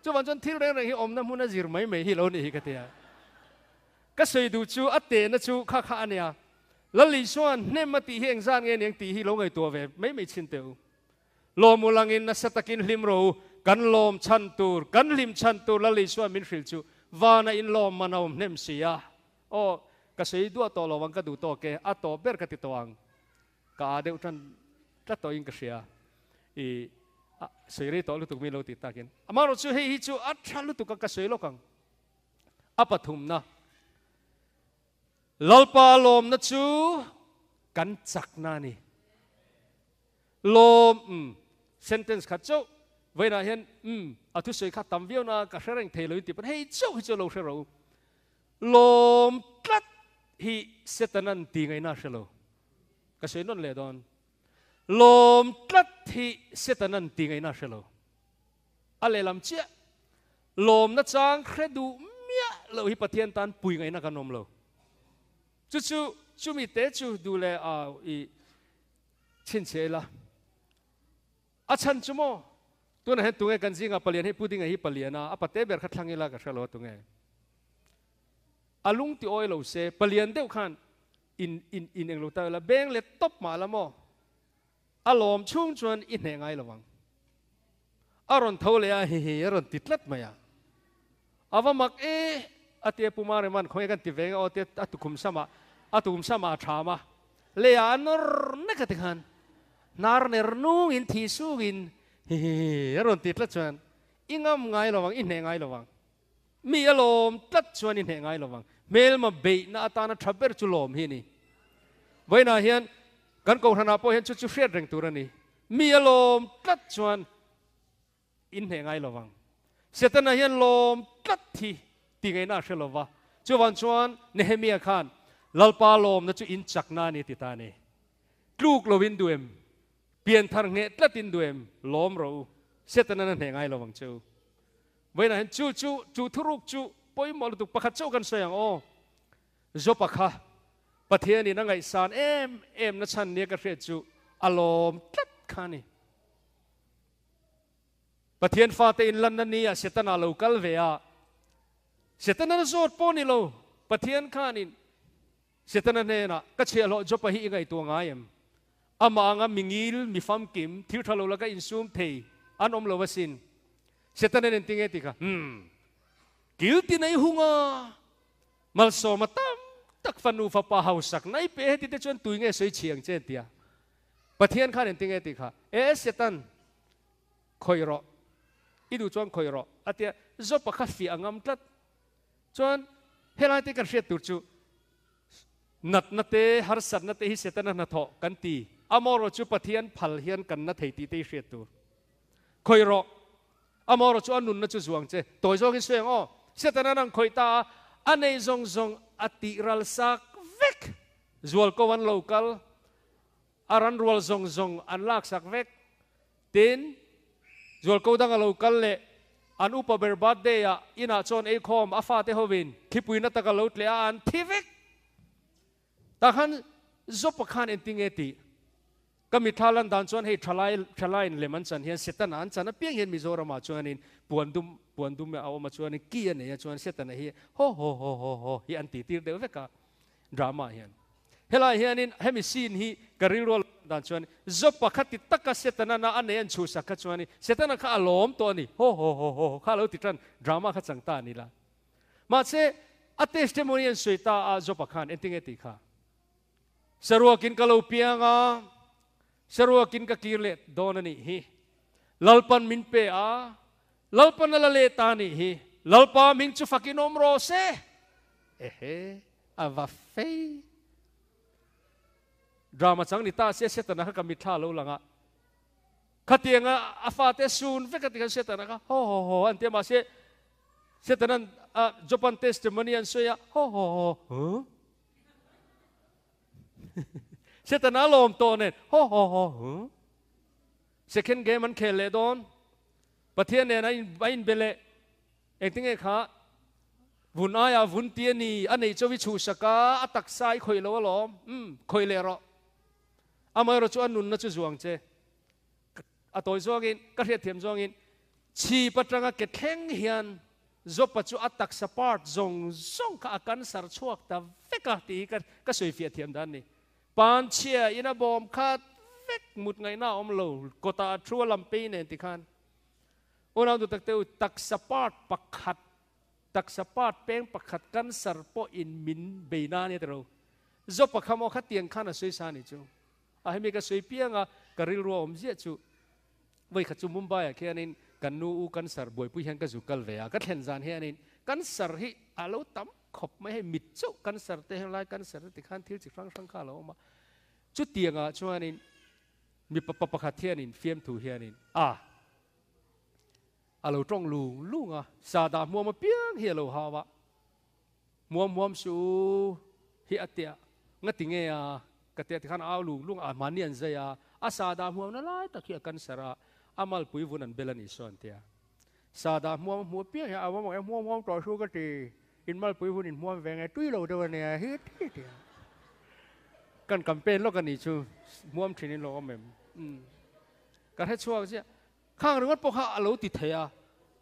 S1: Chuvang chuan thil reng reng hi awmna hmun a zir mai mai hi lo ni hi ka ti a. Ka sawi duh chu a tehna chu kha kha a nia. Lal Isua'n hnem a tih hi engzat nge niang tih hi lo ngaihtuah ve mai mai chhin teh u. Lawm u langin nasa takin hlim rawh u, kan lawm chhan tur, kan hlim chhan tur Lal Isua'n min hrilh chu vana inlawm man a awm hnem si a. Aw, ka sawi duah tawh lo ang, ka duh tawk e, a tawp ber ka ti tawh ang. Ka aa deuh tan tlat tawhin ka hria. I a sawi rei tawh lutuk min lo ti takin. Amaherawh chu hei hi chu a tha lutuk a, ka sawi lawk ang. A pathumna, Lalpa lawmna chu kan chakna a ni. Lawm, umm, sentence khat chauh, vawiinah hian umm a thusawi kha tam viau na ka hre reng thei lo in ti pawn hei chauh hi chu lo hre rawh u. Lawm tlat hi Setanan ti ngaihna a hre lo. Ka sawi nawn leh dawn. Lawm tlat hi Setanan ti ngaihna a hre lo. A lehlam chiah, lawmna chang hre duh miah loh hi Pathian tan pui ngaihna kan awm lo. Chu chu, chumi te chu duh leh a i chhinchhiah ila. A chhan chu maw? Tunah hian tunge kan zingah palian hi Pudinga hi palian a, a pate ber kha thlang ila ka hre lo a tunge. A lung ti awi lo se, palian deuh khan in in in englo ta ila, beng let tawp mah la maw? A lawm chhung chuan i hneh ngai lo ang. A rawn tho leh a, hihi a rawn ti tlat mai a. A va mak e, a tia Pu Mareman khawnge kan ti ve nge aw tia a tukhum samah a tukhum samah a tham a, leiah a nawr nek a tikhan hnar ner nungin thi sungin hihihi a rawn ti tlat chuan i ngam ngai lo ang, i hneh ngai lo ang. Mi a lawm tlat chuan i hneh ngai lo ang. Hmelma beihna atana tha ber chu lawm hi a ni. Vawiinah hian kan kohhranah pawh hian chu chu hriat reng tur a ni. Mi a lawm tlat chuan In hneh ngai lo vang. Setana hian lawm tlat hi ti ngaihna a hre lo va. Chuvang chuan Nehemia khan, Lalpa lawmna chu in chakna a ni ti ta a ni. Tluk lo in duh em? Pianthar ngheh tlat in duh em? Lawm rawh u. Setana na hneh ngai lo vang che u. Vawiinah hian chu chu chu thuruk chu pawimawh lutuk pakhat chauh kan sawi ang aw. Jopa kha Pathianin a ngaihsan em em na chhan nia ka hriat chu a lawm tlat kha a ni. Pathian fate inlanna ni ah Setana lo kal ve a, Setana na zawt pawh ni lo, Pathian khanin Setana hnenah, Ka chhiahhlawh Jopa hi i ngaihtuah ngai em? Amah anga mi ngil, mi famkim, thil tha lo laka insum thei an awm lo asin. Setana nen tinge ti kha, Umm, kil ti nei hung a, malsawma tam tak fanu fapa hausak nai pe heti te chuan tui nge sawi chhi ang che tia. Pathian khan engtinge tih kha, E Satan, khawih rawh, i duh chuan khawih rawh, a tia. Jopa kha fiah a ngam tlat. Chuan helai te kan hriat tur chu natna te, harsatna te hi Setana hnathawh kan ti. Amaherawh chu Pathian phal hian kan na thei tih te hi hriat tur. Khawih rawh, amaherawh chu a nunna chu zuang che. Tawi zawngin sawi ang aw, Setana nang khawih ta a, a nei zawng zawng a tih ral sak vek. Zualko an lo kal. A ran rual zawng zawng an laksak vek. Tin, zualko dang a lo kal leh an upa ber birthday ah inah chuan eikhawm a fate hovin thlipui na tak a lo tleh a, an thi vek. Tah khan Jopa khan engtinge tih? Ka mitthla lan dan chuan hei thalai thalaiin lem an chan hian Setana an chan apiang hian Mizoramah chuanin puan dum puan dum a awm a chuanin ki a nei a chuan Setana hi haw haw haw haw haw hi an tihtir deuh vek a. Drama hian. Helai hianin hemi scene hi ka rilru a lawm dan chuan Jopa kha ti taka Setana na a nei an chhuhsak kha chuanin Setana kha a lawm tawh a ni, haw haw haw haw kha a lo ti tan drama kha chang ta a ni la. Mahse a testimony an sawi ta a Jopa khan engtinge tih kha? Saruakin ka lo piang a, saruakin ka kir leh dawn a nih hi. Lalpan min pe a.
S2: Lalpan a la leh ta nih hi. Lalpa hming chu fakin awm rawh se. Ehe, a va fei. Drama chang ni ta sia Setana kha ka mitthla lo lang a. Khatianga a fate sun vek a ti khan Setana kha haw haw haw an ti a, mahse Setanan a Jopan testimony an sawi a, haw haw haw, huh? Setana a lawm tawh nen, haw haw haw, huh? Second game an khel leh dawn, Pathian nen a inbe leh, engtinge kha vun aiah vun ti a ni, a neih chauh i chhuhsak a, a taksa i khawih lo alawm, umm, khawih leh rawh. Amaherawh chu a nunna chu zuang che. A tawi zawngin, ka hriatthiam zawngin, chhip atanga ke thleng hian Jopa chu a taksa part zawng zawng kha a cancer chhuak ta vek a tih hi ka sawifiah thiam dan a ni. Panchhia in a bawm khat vek mut ngaihna a awm lo, kawtah a thu a lam pei nen tikhan unau duh tak te u, taksa part pakhat, taksa part peng pakhat cancer pawh in min bei na ania tiro. Jopa kha maw khatiang khan a sawi sa ni chu. A hemi ka sawi piang a, ka rilru a awm ziah chu vawi khat chu Mumbai ah khianin kan nu u cancer buaipui hian ka zu kal ve a, ka thlen zan hianin cancer hi a lo tam khawp mai hei mit chauh cancer te helai cancer te tikhan thil chi hrang hrang kha a lo awm a, chutiangah chuanin mipa pa pakhat hianin fiamthu hianin a a lo tawng lung lung a, sahdah hmuam apiang hi a lo hau a, hmuam hmuam suh u hi a tia ngati nge a ka tia tikhan a au lung lung a, mahni an zai a, a sahdah hmuamna lai tak hi a cancer a, a malpui vun an bel a nih sawn an tia. Sahdah hmuam hmuh piang hian a awm ang e, hmuam hmuam tawh su ka ti, in malpui hun in hmuam ve nge tui lo deuh a nia hi ti ti a. Kan campaign lawk a nih chu hmuam thin in lo awm em? Umm ka hre chhuak chiah. Khang ringawt pawh kha a lo ti thei a,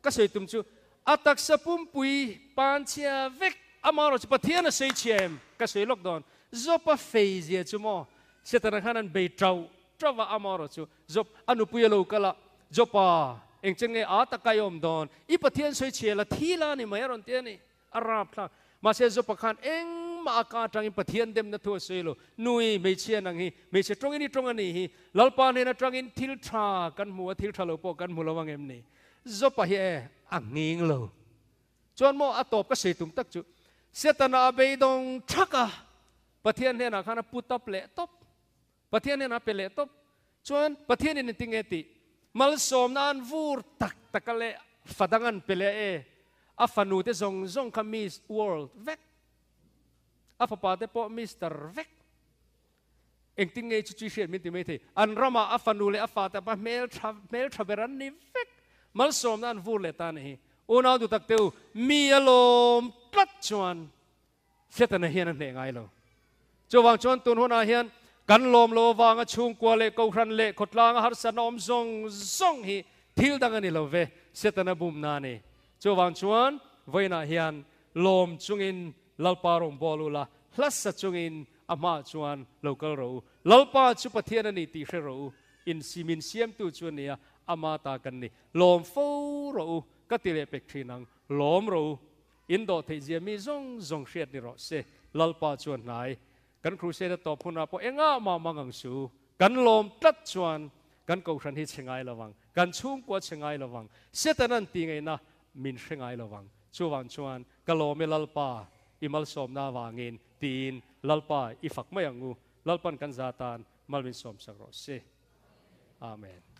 S2: ka sawi tum chu a taksa pumpui pan chhia vek amaherawh chu Pathian a sawi chhia em? Ka sawi lawk dawn. Job-a fei zia chu maw Setana khan an bei tauh tauh a amaherawh chu Job, a nupui a lo kal a, Job-a, eng che nge a taka i awm dawn? I Pathian sawi chhia la thi la ni mai a rawn ti a ni. A rap thlak. Mahse Job-a khan engmah a ka atangin Pathian demna thu a sawi lo. Nui, hmeichhia nang hi, hmeichhe tawngin i tawng a nih hi. Lalpa hnen atangin thil tha kan hmu a, thil tha lo pawh kan hmu lo ang em ni? Job-a hi e, a nghing lo. Chuan maw a tawp ka sawi tum tak chu, Setana a beidawng thak a, Pathian hnenah khan a put up leh tawp. Pathian hian a pe leh tawp. Chuan Pathian in engtin nge tih? Malsawmna an vur tak tak a leh fa dang an pe leh e. A fanu te zawng zawng kha Miss World vek. A fapa te pawh Mister vek. Engtin nge chu chu hriat min ti mai thei. An ramah a fanu leh a fa te pa hmeltha hmeltha ber an ni vek. Malsawmna an vur leh ta a nih hi. Unau duh tak te u, mi a lawm tlat chuan Setana hian a hneh ngai lo. Chuvang chuan tun hunah hian kan lawm lo avanga chhungkua leh kohhran leh khawtlanga harsatna awm zawng zawng hi thil dang a ni lo ve, Setana bumna a ni. Chuvang chuan vawiinah hian lawm chungin Lalpa rawngbâwl ula, hlasa chungin a hmaah chuan lo kal rawh u. Lalpa chu Pathian a ni tih hre rawh u. Insi min siamtu chu a ni a, ama ta kan ni. Lawm fo rawh u, ka ti leh pek thin ang. Lawm rawh u. In dawh theih zia mi zawng zawng hriat ni rawh se. Lalpa chuan hnai kan crusade a tawp hunah pawh engah mah mang ang su. Kan lawm tlat chuan kan kohhran hi chhe ngai lo vang, kan chhungkua chhe ngai lo vang, Satan an tih ngaihna min hre ngai lo vang. Chuvang chuan ka lawm e Lalpa, i malsawmna avangin tiin Lalpa i fak mai ang u. Lalpan kan za tan mal min sawmsak rawh se. Amen.